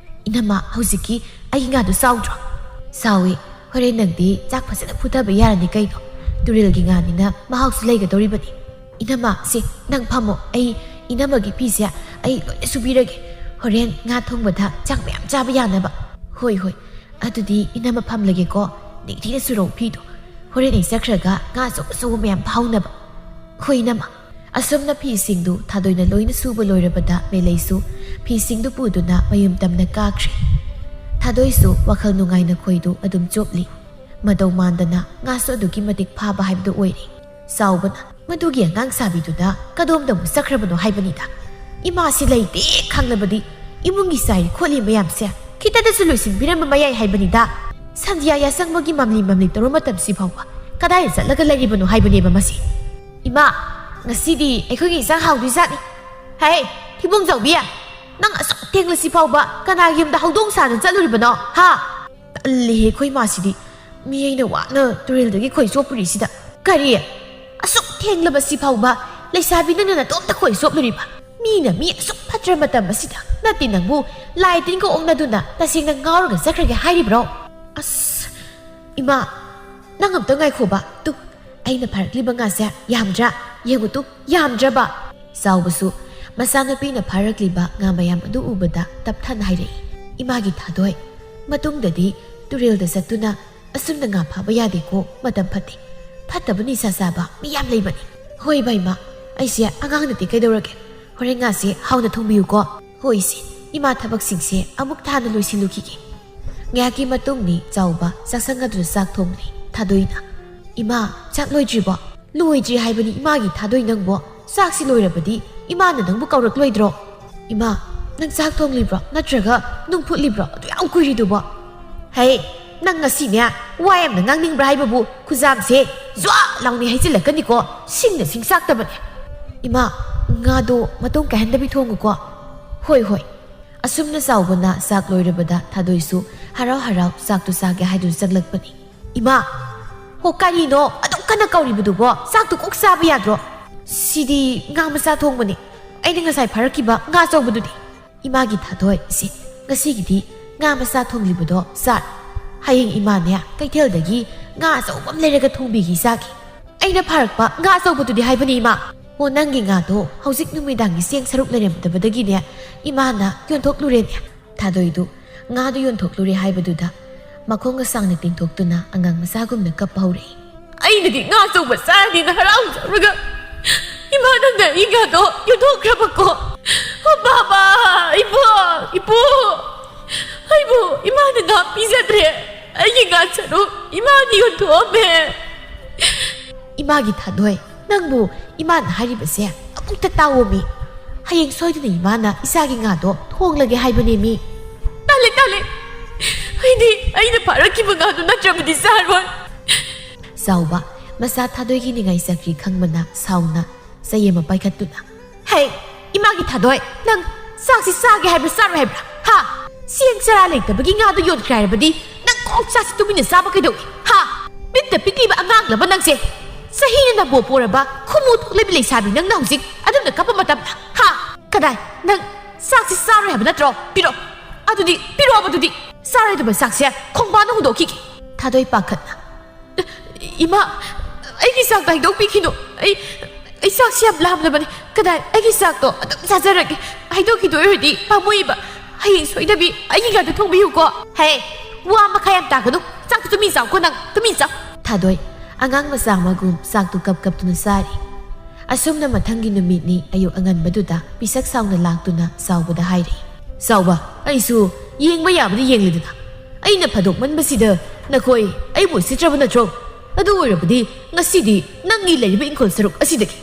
"ꯏꯅꯝꯃ, ꯍꯧꯖꯤꯛꯀꯤ ꯑꯩꯒꯤ ꯉꯥꯗꯨ ꯆꯥꯎꯗ꯭ꯔꯣ?" "ꯆꯥꯎꯏ꯫ ꯍꯣꯔꯦꯟ ꯅꯪꯗꯤ ꯆꯥꯛ ꯐꯖꯅ ꯐꯨꯊꯕ ꯌꯥꯔꯅꯤ ꯀꯩꯅꯣ꯫ ꯇꯨꯔꯦꯜꯒꯤ ꯉꯥꯅꯤꯅ ꯃꯍꯥꯎꯁꯨ ꯂꯩꯒꯗꯧꯔꯤꯕꯅꯤ꯫ ꯏꯅꯝꯃ, ꯁꯤ ꯅꯪ ꯐꯝꯃꯣ꯫ ꯑꯩ ꯏꯅꯝꯃꯒꯤ ꯐꯤꯁꯦ ꯑꯩ ꯂꯣꯏꯅ ꯁꯨꯕꯤꯔꯒꯦ꯫ ꯍꯣꯔꯦꯟ ꯉꯥ ꯊꯣꯡꯕꯗ ꯆꯥꯛ ꯃꯌꯥꯝ ꯆꯥꯕ ꯌꯥꯅꯕ"꯫ "ꯍꯣꯏ, ꯍꯣꯏ꯫ ꯑꯗꯨꯗꯤ ꯏꯅꯝꯃ ꯐꯝꯂꯒꯦꯀꯣ"꯫ ꯅꯤꯡꯊꯤꯅ ꯁꯨꯔꯧ ꯐꯤꯗꯣ꯫ ꯍꯣꯔꯦꯟ ꯑꯩ ꯆꯠꯈ꯭ꯔꯒ ꯉꯥ ꯑꯆꯧ ꯑꯆꯧꯕ ꯃꯌꯥꯝ ꯐꯥꯍꯧꯅꯕ꯫ ꯍꯣꯏ ꯏꯅꯝꯃ꯫ ꯑꯁꯨꯝꯅ ꯐꯤꯁꯤꯡꯗꯨ ꯊꯥꯗꯣꯏꯅ ꯂꯣꯏꯅ ꯁꯨꯕ ꯂꯣꯏꯔꯕꯗ ꯃꯦꯂꯩꯁꯨ ꯐꯤꯁꯤꯡꯗꯨ ꯄꯨꯗꯨꯅ ꯃꯌꯨꯝ ꯇꯝꯅ ꯀꯥꯈ꯭ꯔꯦ꯫ ꯊꯥꯗꯣꯏꯁꯨ ꯋꯥꯈꯜ ꯅꯨꯡꯉꯥꯏꯅ ꯈꯣꯏꯗꯨ ꯑꯗꯨꯝ ꯆꯣꯞꯂꯤ꯫ ꯃꯇꯧ ꯃꯥꯟꯗꯅ ꯉꯥꯁꯨ ꯑꯗꯨꯛꯀꯤ ꯃꯇꯤꯛ ꯐꯥꯕ ꯍꯥꯏꯕꯗꯨ ꯑꯣꯏꯔꯦ꯫ ꯆꯥꯎꯕꯅ ꯃꯗꯨꯒꯤ ꯑꯉꯥꯡ ꯁꯥꯕꯤꯗꯨꯅ ꯀꯗꯣꯝꯗ ꯑꯃꯨꯛ ꯆꯠꯈ꯭ꯔꯕꯅꯣ ꯍꯥꯏꯕꯅꯤꯗ꯫ ꯏꯃꯥꯁꯤ ꯂꯩꯇꯦ ꯈꯪꯂꯕꯗꯤ ꯏꯃꯨꯡꯒꯤ ꯆꯥꯏꯔꯤ ꯈꯣꯠꯂꯤ ꯃꯌꯥꯝꯁꯦ ꯈꯤꯇꯗꯁꯨ ꯂꯣꯏꯁꯤꯟꯕꯤꯔꯝꯕ ꯃꯌꯥꯏ ꯍꯥꯏꯕꯅꯤꯗ꯫ ꯁꯟꯙ꯭ꯌꯥ ꯌꯥꯆꯪꯕꯒꯤ ꯃꯝꯂꯤ ꯃꯝꯂꯤ ꯇꯧꯔ ꯃꯇꯝꯁꯤ ꯐꯥꯎꯕ ꯀꯗꯥꯏꯗ ꯆꯠꯂꯒ ꯂꯩꯔꯤꯕꯅꯣ ꯍꯥꯏꯕꯅꯦꯕ ꯃꯁꯤ꯫ ꯏꯃꯥ, ꯉꯁꯤꯗꯤ ꯑꯩꯈꯣꯏꯒꯤ ꯏꯟꯁꯥꯡ ꯍꯥꯎꯗꯣꯏꯖꯥꯠꯅꯤ꯫ ꯍꯦ, ꯊꯤꯕꯣꯡ ꯆꯥꯎꯕꯤ, ꯅꯪ ꯑꯁꯨꯛ ꯊꯦꯡꯂꯁꯤ ꯐꯥꯎꯕ ꯀꯅꯥꯒꯤ ꯌꯨꯝꯗ ꯍꯧꯗꯣꯡ ꯁꯥꯅ ꯆꯠꯂꯨꯔꯤꯕꯅꯣ? ꯍꯥ? ꯇꯜꯂꯤꯍꯦ ꯑꯩꯈꯣꯏ ꯃꯥꯁꯤꯗꯤ꯫ ꯃꯤ ꯑꯩꯅ ꯋꯥꯅ ꯇꯨꯔꯦꯜꯗꯒꯤ ꯈꯣꯏ ꯆꯣꯞꯄꯨꯔꯤꯁꯤꯗ꯫ ꯀꯔꯤ? ꯑꯁꯨꯛ ꯊꯦꯡꯂꯕꯁꯤ ꯐꯥꯎꯕ ꯂꯩꯁꯥꯕꯤ ꯅꯪꯅ ꯅꯇꯣꯝꯇ ꯈꯣꯏ ꯆꯣꯞꯂꯨꯔꯤꯕ? ꯃꯤꯅ ꯃꯤ ꯑꯁꯨꯛ ꯐꯠꯇ꯭ꯔ ꯃꯇꯝ ꯑꯁꯤꯗ ꯅꯠꯇꯦ ꯅꯪꯕꯨ ꯂꯥꯏ ꯇꯤꯟꯒ ꯑꯣꯛꯅꯗꯨꯅ ꯇꯁꯦꯡꯅ ꯉꯥꯎꯔꯒ ꯆꯠꯈ꯭ꯔꯒꯦ ꯍꯥꯏꯔꯤꯕ꯭ꯔꯣ? ꯑꯁ, ꯏꯃꯥ, ꯅꯪ ꯑꯝꯇ ꯉꯥꯏꯈꯣꯕ꯫ ꯇꯨ, ꯑꯩꯅ ꯐꯥꯔꯛꯂꯤꯕ ꯉꯥꯁꯦ ꯌꯥꯝꯗ꯭ꯔꯥ? ꯌꯦꯡꯉꯨ ꯇꯨ, ꯌꯥꯝꯗ꯭ꯔꯕ? ꯆꯥꯎꯕꯁꯨ ꯃꯆꯥꯅꯨꯄꯤꯅ ꯐꯥꯔꯛꯂꯤꯕ ꯉꯥ ꯃꯌꯥꯝ ꯑꯗꯨ ꯎꯕꯗ ꯇꯞꯊꯅ ꯍꯥꯏꯔꯛꯏ, "ꯏꯃꯥꯒꯤ ꯊꯥꯗꯣꯏ, ꯃꯇꯨꯡꯗꯗꯤ ꯇꯨꯔꯦꯜꯗ ꯆꯠꯇꯨꯅ ꯑꯁꯨꯝꯅ ꯉꯥ ꯐꯥꯕ ꯌꯥꯗꯦꯀꯣ, ꯃꯇꯝ ꯐꯠꯇꯦ꯫ ꯐꯠꯇꯕ ꯅꯤꯁꯥ ꯆꯥꯕ ꯃꯤ ꯌꯥꯝ ꯂꯩꯕꯅꯤ꯫ ꯍꯣꯏ ꯏꯃꯥ, ꯑꯩꯁꯦ ꯑꯉꯥꯡ ꯅꯠꯇꯦ ꯀꯩꯗꯧꯔꯒꯦ? ꯍꯣꯔꯦꯟ ꯉꯥꯁꯦ ꯍꯥꯎꯅ ꯊꯣꯡꯕꯤꯌꯨꯀꯣ꯫" "ꯍꯣꯏ ꯏꯆꯦ, ꯏꯃꯥ ꯊꯕꯛꯁꯤꯡꯁꯦ ꯑꯃꯨꯛ ꯊꯥꯅ ꯂꯣꯏꯁꯤꯜꯂꯨꯈꯤꯒꯦ꯫" ꯉꯥꯏꯍꯥꯛꯀꯤ ꯃꯇꯨꯡꯅꯤ ꯆꯥꯎꯕ ꯆꯥꯛꯁꯪ ꯑꯗꯨꯗ ꯆꯥꯛ ꯊꯣꯡꯂꯤ꯫ ꯊꯥꯗꯣꯏꯅ, "ꯏꯃꯥ, ꯆꯥꯛ ꯂꯣꯏꯗ꯭ꯔꯤꯕꯣ?" "ꯂꯣꯏꯗ꯭ꯔꯤ ꯍꯥꯏꯕꯅꯤ ꯏꯃꯥꯒꯤ ꯊꯥꯗꯣꯏ ꯅꯪꯕꯣ꯫ ꯆꯥꯛꯁꯤ ꯂꯣꯏꯔꯕꯗꯤ ꯏꯃꯥꯅ ꯅꯪꯕꯨ ꯀꯧꯔꯛꯂꯣꯏꯗ꯭ꯔꯣ?" "ꯏꯃꯥ, ꯅꯪ ꯆꯥꯛ ꯊꯣꯡꯂꯤꯕ꯭ꯔꯣ? ꯅꯠꯇ꯭ꯔꯒ ꯅꯨꯡ ꯐꯨꯠꯂꯤꯕ꯭ꯔꯣ? ꯑꯗꯨ ꯌꯥꯝ ꯀꯨꯏꯔꯤꯗꯨꯕꯣ?" "ꯍꯦ, ꯅꯪ ꯉꯁꯤꯅꯦ ꯋꯥ ꯌꯥꯝꯅ ꯉꯥꯡꯅꯤꯡꯕ꯭ꯔꯥ ꯍꯥꯏꯕꯕꯨ ꯈꯨꯖꯥꯝꯁꯦ ꯖ꯭ꯋꯥ ꯂꯥꯎꯅꯤ ꯍꯩꯖꯤꯜꯂꯛꯀꯅꯤꯀꯣ꯫ ꯁꯤꯡꯅ ꯁꯤꯡ ꯆꯥꯛꯇꯕꯅꯦ꯫" "ꯏꯃꯥ, ꯉꯥꯗꯣ ꯃꯇꯣꯡ ꯀꯥꯏꯍꯟꯗꯕꯤ ꯊꯣꯡꯉꯨꯀꯣ꯫" "ꯍꯣꯏ, ꯍꯣꯏ꯫" ꯑꯁꯨꯝꯅ ꯆꯥꯎꯕꯅ ꯆꯥꯛ ꯂꯣꯏꯔꯕꯗ ꯊꯥꯗꯣꯏꯁꯨ ꯍꯔꯥꯎ ꯍꯔꯥꯎ ꯆꯥꯛꯇꯨ ꯆꯥꯒꯦ ꯍꯥꯏꯗꯨꯅ ꯆꯪꯂꯛꯄꯅꯤ꯫ "ꯏꯃꯥ!" "ꯍꯣ, ꯀꯔꯤꯅꯣ ꯑꯗꯨꯛ ꯀꯟꯅ ꯀꯧꯔꯤꯕꯗꯨꯕꯣ? ꯆꯥꯛꯇꯨ ꯀꯣꯛ ꯆꯥꯕ ꯌꯥꯗ꯭ꯔꯣ?" "ꯁꯤꯗꯤ ꯉꯥ ꯃꯆꯥ ꯊꯣꯡꯕꯅꯤ, ꯑꯩꯅ ꯉꯁꯥꯏ ꯐꯥꯔꯛꯈꯤꯕ ꯉꯥ ꯑꯆꯧꯕꯗꯨꯗꯤ꯫" "ꯏꯃꯥꯒꯤ ꯊꯥꯗꯣꯏ, ꯁꯤ ꯉꯁꯤꯒꯤꯗꯤ ꯉꯥ ꯃꯆꯥ ꯊꯣꯡꯂꯤꯕꯗꯣ ꯆꯥꯔꯣ꯫ ꯍꯌꯦꯡ ꯏꯃꯥꯅꯦ ꯀꯩꯊꯦꯜꯗꯒꯤ ꯉꯥ ꯑꯆꯧꯕ ꯑꯃ ꯂꯩꯔꯒ ꯊꯣꯡꯕꯤꯒꯦ ꯏꯆꯥꯒꯤ꯫" "ꯑꯩꯅ ꯐꯥꯔꯛꯄ ꯉꯥ ꯑꯆꯧꯕꯗꯨꯗꯤ ꯍꯥꯏꯕꯅꯤ ꯏꯃꯥ꯫" "ꯑꯣ, ꯅꯪꯒꯤ ꯉꯥꯗꯣ ꯍꯧꯖꯤꯛ ꯅꯨꯃꯤꯗꯥꯡꯒꯤ ꯆꯦꯡ ꯁꯔꯨꯛ ꯂꯩꯔꯝꯗꯕꯗꯒꯤꯅꯦ ꯏꯃꯥꯅ ꯌꯣꯟꯊꯣꯛꯂꯨꯔꯦꯅꯦ꯫" ꯊꯥꯗꯣꯏꯗꯨ ꯉꯥꯗꯨ ꯌꯣꯟꯊꯣꯛꯂꯨꯔꯦ ꯍꯥꯏꯕꯗꯨꯗ ꯃꯈꯣꯡꯒ ꯁꯥꯡꯅ ꯇꯤꯡꯊꯣꯛꯇꯨꯅ ꯑꯉꯥꯡ ꯃꯆꯥꯒꯨꯝꯅ ꯀꯞꯄ ꯍꯧꯔꯛꯏ꯫ ꯑꯩꯅꯗꯤ ꯉꯥ ꯑꯆꯧꯕ ꯆꯥꯔꯅꯤꯅ ꯍꯔꯥꯎꯖꯔꯒ ꯏꯃꯥ ꯅꯪꯅ ꯑꯩ ꯉꯥꯗꯣ ꯌꯣꯟꯊꯣꯛꯈ꯭ꯔꯕꯀꯣ꯫ ꯕꯥꯕꯥ, ꯏꯕꯣ, ꯏꯄꯨ, ꯑꯩꯕꯨ ꯏꯃꯥꯅ ꯉꯥ ꯄꯤꯖꯗ꯭ꯔꯦ꯫ ꯑꯩꯒꯤ ꯉꯥ ꯁꯔꯨꯛ ꯏꯃꯥꯅ ꯌꯣꯟꯊꯣꯛꯑꯝꯃꯦ꯫ ꯏꯃꯥꯒꯤ ꯊꯥꯗꯣꯏ, ꯅꯪꯕꯨ ꯏꯃꯥꯅ ꯍꯥꯏꯔꯤꯕꯁꯦ ꯑꯃꯨꯛꯇ ꯇꯥꯎꯑꯣꯃꯤ꯫ ꯍꯌꯦꯡ ꯁꯣꯏꯗꯅ ꯏꯃꯥꯅ ꯏꯆꯥꯒꯤ ꯉꯥꯗꯣ ꯊꯣꯡꯂꯒꯦ ꯍꯥꯏꯕꯅꯦꯃꯤ꯫ ꯇꯜꯂꯦ, ꯇꯜꯂꯦ꯫ ꯑꯩꯗꯤ ꯑꯩꯅ ꯐꯥꯔꯛꯈꯤꯕ ꯉꯥꯗꯨ ꯅꯠꯇ꯭ꯔꯕꯗꯤ ꯆꯥꯔꯣꯏ꯫ ꯆꯥꯎꯕ, ꯃꯆꯥ ꯊꯥꯗꯣꯏꯒꯤ ꯅꯤꯡꯉꯥꯏ ꯆꯀ꯭ꯔꯤ ꯈꯪꯕꯅ ꯁꯥꯎꯅ ꯆꯩ ꯑꯃ ꯄꯥꯏꯈꯠꯇꯨꯅ, "ꯍꯩ, ꯏꯃꯥꯒꯤ ꯊꯥꯗꯣꯏ, ꯅꯪ ꯆꯥꯛꯁꯤ ꯆꯥꯒꯦ ꯍꯥꯏꯕ꯭ꯔꯥ ꯆꯥꯔꯣꯏ ꯍꯥꯏꯕ꯭ꯔꯥ? ꯍꯥ? ꯆꯦꯡ ꯆꯔꯥ ꯂꯩꯇꯕꯒꯤ ꯉꯥꯗꯨ ꯌꯣꯟꯈ꯭ꯔꯦ ꯍꯥꯏꯔꯕꯗꯤ ꯅꯪ ꯀꯣꯛ ꯆꯥꯁꯤ ꯇꯨꯃꯤꯟꯅ ꯆꯥꯕ ꯀꯩꯗꯧꯏ? ꯍꯥ? ꯃꯤꯠꯇ ꯄꯤꯛꯂꯤꯕ ꯑꯉꯥꯡꯂꯕ ꯅꯪꯁꯦ? ꯆꯍꯤꯅ ꯅꯕꯣ ꯄꯣꯔꯕ ꯈꯨꯃꯨ ꯊꯣꯛꯂꯕꯤ ꯂꯩꯁꯥꯕꯤ ꯅꯪꯅ ꯍꯧꯖꯤꯛ ꯑꯗꯨꯝꯅ ꯀꯞꯄ ꯃꯇꯝꯗ, ꯍꯥ? ꯀꯗꯥꯏ? ꯅꯪ ꯆꯥꯛꯁꯤ ꯆꯥꯔꯣꯏ ꯍꯥꯏꯕ ꯅꯠꯇ꯭ꯔꯣ? ꯄꯤꯔꯣ꯫ ꯑꯗꯨꯗꯤ ꯄꯤꯔꯣꯕ ꯑꯗꯨꯗꯤ꯫ ꯆꯥꯔꯣꯏꯗꯕ ꯆꯥꯛꯁꯦ ꯈꯣꯡꯕꯥꯅ ꯍꯨꯟꯗꯣꯛꯈꯤꯒꯦ꯫" ꯊꯥꯗꯣꯏ ꯄꯥꯈꯠꯅ, "ꯏꯃꯥ, ꯑꯩꯒꯤ ꯆꯥꯛꯇꯣ ꯍꯩꯗꯣꯛꯄꯤꯈꯤꯅꯨ꯫ ꯑꯩ, ꯑꯩ ꯆꯥꯛꯁꯤ ꯌꯥꯝ ꯂꯥꯝꯂꯕꯅꯤ꯫ ꯀꯗꯥꯏ, ꯑꯩꯒꯤ ꯆꯥꯛꯇꯣ ꯑꯗꯨꯝ ꯆꯥꯖꯔꯒꯦ꯫ ꯍꯩꯗꯣꯛꯈꯤꯗꯣꯏ ꯑꯣꯏꯔꯗꯤ ꯄꯥꯝꯃꯨꯏꯕ꯫ ꯍꯌꯦꯡ ꯁꯣꯏꯗꯕꯤ ꯑꯩꯒꯤ ꯉꯥꯛꯇ ꯊꯣꯡꯕꯤꯌꯨꯀꯣ꯫" "ꯍꯦ, ꯋꯥ ꯃꯈꯥ ꯌꯥꯝ ꯇꯥꯒꯅꯨ꯫ ꯆꯥꯛꯇꯣ ꯇꯨꯃꯤꯟ ꯆꯥꯎꯀꯣ ꯅꯪ, ꯇꯨꯃꯤꯟ ꯆꯥꯎ꯫" ꯊꯥꯗꯣꯏ, ꯑꯉꯥꯡ ꯃꯆꯥ ꯑꯃꯒꯨꯝ ꯆꯥꯛꯇꯨ ꯀꯞ ꯀꯞꯇꯨꯅ ꯆꯥꯔꯤ꯫ ꯑꯁꯨꯝꯅ ꯃꯊꯪꯒꯤ ꯅꯨꯃꯤꯠꯅꯤ꯫ ꯑꯌꯨꯛ ꯑꯉꯟꯕꯗꯨꯗ ꯄꯤꯁꯛ ꯁꯥꯎꯅ ꯂꯥꯛꯇꯨꯅ ꯆꯥꯎꯕꯗ ꯍꯥꯏꯔꯤ, "ꯆꯥꯎꯕ, ꯑꯩꯁꯨ ꯌꯦꯡꯕ ꯌꯥꯕꯗꯤ ꯌꯦꯡꯂꯦꯗꯅ꯫ ꯑꯩꯅ ꯐꯥꯗꯣꯛꯃꯟꯕꯁꯤꯗ ꯅꯈꯣꯏ ꯑꯩꯕꯨ ꯎꯁꯤꯠꯇ꯭ꯔꯕ ꯅꯠꯇ꯭ꯔꯣ? ꯑꯗꯨ ꯑꯣꯏꯔꯕꯗꯤ ꯉꯁꯤꯗꯤ ꯅꯪꯒꯤ ꯂꯩꯔꯤꯕ ꯏꯪꯈꯣꯜ ꯁꯔꯨꯛ ꯑꯁꯤꯗꯒꯤ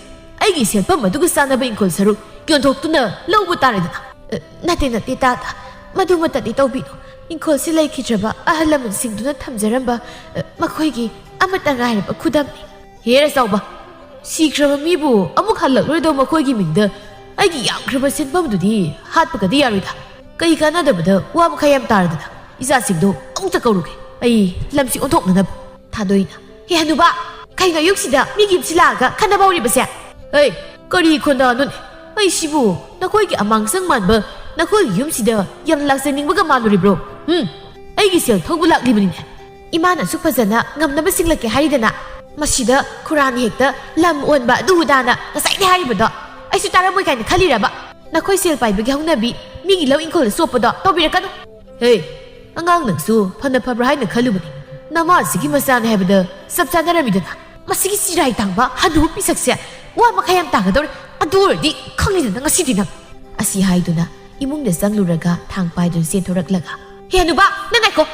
ꯑꯩꯒꯤ ꯁꯦꯟꯐꯝ ꯑꯗꯨꯒ ꯆꯥꯟꯅꯕ ꯏꯪꯈꯣꯜ ꯁꯔꯨꯛ ꯌꯣꯟꯊꯣꯛꯇꯨꯅ ꯂꯧꯕ ꯇꯥꯔꯦꯗꯅ꯫" "ꯑ, ꯅꯠꯇꯦ, ꯅꯠꯇꯦ, ꯇꯥ, ꯇꯥ꯫ ꯃꯗꯨꯃꯇꯗꯤ ꯇꯧꯕꯤꯅꯨ꯫ ꯏꯪꯈꯣꯜꯁꯤ ꯂꯩꯈꯤꯗ꯭ꯔꯕ ꯑꯍꯜ ꯂꯃꯟꯁꯤꯡꯗꯨꯅ ꯊꯝꯖꯔꯝꯕ, ꯑ, ꯃꯈꯣꯏꯒꯤ ꯑꯃꯠꯇ ꯉꯥꯏꯔꯕ ꯈꯨꯗꯝꯅꯤ꯫" "ꯍꯦꯔꯥ ꯆꯥꯎꯕ, ꯁꯤꯈ꯭ꯔꯕ ꯃꯤꯕꯨ ꯑꯃꯨꯛ ꯍꯜꯂꯛꯂꯣꯏꯗꯧ ꯃꯈꯣꯏꯒꯤ ꯃꯤꯡꯗ ꯑꯩꯒꯤ ꯌꯥꯝꯈ꯭ꯔꯕ ꯁꯦꯟꯐꯝꯗꯨꯗꯤ ꯍꯥꯠꯄꯒꯗꯤ ꯌꯥꯔꯣꯏꯗ꯫ ꯀꯩ ꯀꯥꯟꯅꯗꯕꯗ ꯋꯥ ꯃꯈꯥ ꯌꯥꯝ ꯇꯥꯔꯗꯅ? ꯏꯆꯥꯁꯤꯡꯗꯣ ꯑꯃꯨꯛꯇ ꯀꯧꯔꯨꯒꯦ, ꯑꯩ ꯂꯝꯁꯤ ꯑꯣꯟꯊꯣꯛꯅꯅꯕ꯫" ꯊꯥꯗꯣꯏꯅ, "ꯍꯦ ꯍꯅꯨꯕꯥ, ꯀꯩꯅꯣ ꯑꯌꯨꯛꯁꯤꯗ ꯃꯤꯒꯤ ꯌꯨꯝꯁꯤ ꯂꯥꯛꯑꯒ ꯈꯠꯅꯕ ꯍꯧꯔꯤꯕꯁꯦ?" "ꯑꯩ, ꯀꯔꯤ ꯈꯣꯟꯗꯥꯅꯣꯅꯦ? ꯑꯩꯁꯤꯕꯨ ꯅꯈꯣꯏꯒꯤ ꯑꯃꯥꯡꯁꯪ ꯃꯥꯟꯕ ꯅꯈꯣꯏꯒꯤ ꯌꯨꯝꯁꯤꯗ ꯌꯥꯝꯅ ꯂꯥꯛꯆꯅꯤꯡꯕꯒ ꯃꯥꯜꯂꯨꯔꯤꯕ꯭ꯔꯣ? ꯍꯨꯝ? ꯑꯩꯒꯤ ꯁꯦꯜ ꯊꯧꯕ ꯂꯥꯛꯂꯤꯕꯅꯤꯅꯦ꯫ ꯏꯃꯥꯅꯁꯨ ꯐꯖꯅ ꯉꯝꯅꯕ ꯁꯤꯡꯂꯛꯀꯦ ꯍꯥꯏꯔꯤꯗꯅ, ꯃꯁꯤꯗ ꯈꯨꯔꯥꯟ ꯍꯦꯛꯇ ꯂꯝ ꯑꯣꯟꯕ ꯑꯗꯨ ꯑꯗꯥꯅ ꯉꯁꯥꯏꯗꯩ ꯍꯥꯏꯔꯤꯕꯗꯣ ꯑꯩꯁꯨ ꯇꯥꯔꯝꯃꯣꯏ ꯀꯥꯏꯅ ꯈꯜꯂꯤꯔꯕ? ꯅꯈꯣꯏ ꯁꯦꯜ ꯄꯥꯏꯕꯒꯤ ꯍꯧꯅꯕꯤ, ꯃꯤꯒꯤ ꯂꯧ ꯏꯪꯈꯣꯜꯗ ꯆꯣꯞꯄꯗꯣ ꯇꯧꯕꯤꯔꯛꯀꯅꯨ꯫" "ꯍꯦ, ꯑꯉꯥꯡ ꯅꯪꯁꯨ ꯐꯅ ꯐꯕ꯭ꯔꯥ ꯍꯥꯏꯅ ꯈꯜꯂꯨꯕꯅꯤ꯫ ꯅꯃꯥꯁꯤꯒꯤ ꯃꯆꯥꯅꯤ ꯍꯥꯏꯕꯗ ꯆꯞ ꯆꯥꯅꯔꯝꯃꯤꯗꯅ꯫ ꯃꯁꯤꯒꯤ ꯆꯤꯔꯥꯏ ꯇꯥꯡꯕ ꯍꯅꯨꯕ ꯄꯤꯁꯛꯁꯦ ꯋꯥ ꯃꯈꯥ ꯌꯥꯝ ꯇꯥꯒꯗꯧꯔꯦ꯫ ꯑꯗꯨ ꯑꯣꯏꯔꯗꯤ ꯈꯪꯅꯤꯗꯅ ꯉꯁꯤꯗꯤ ꯅꯪ꯫ ꯑꯁꯤ ꯍꯥꯏꯗꯨꯅ ꯏꯃꯨꯡꯗ ꯆꯪꯂꯨꯔꯒ ꯊꯥꯡ ꯄꯥꯏꯗꯨꯅ ꯆꯦꯟꯊꯣꯔꯛꯂꯒ, "ꯍꯦ ꯍꯅꯨꯕ, ꯅꯪ ꯉꯥꯏꯈꯣ꯫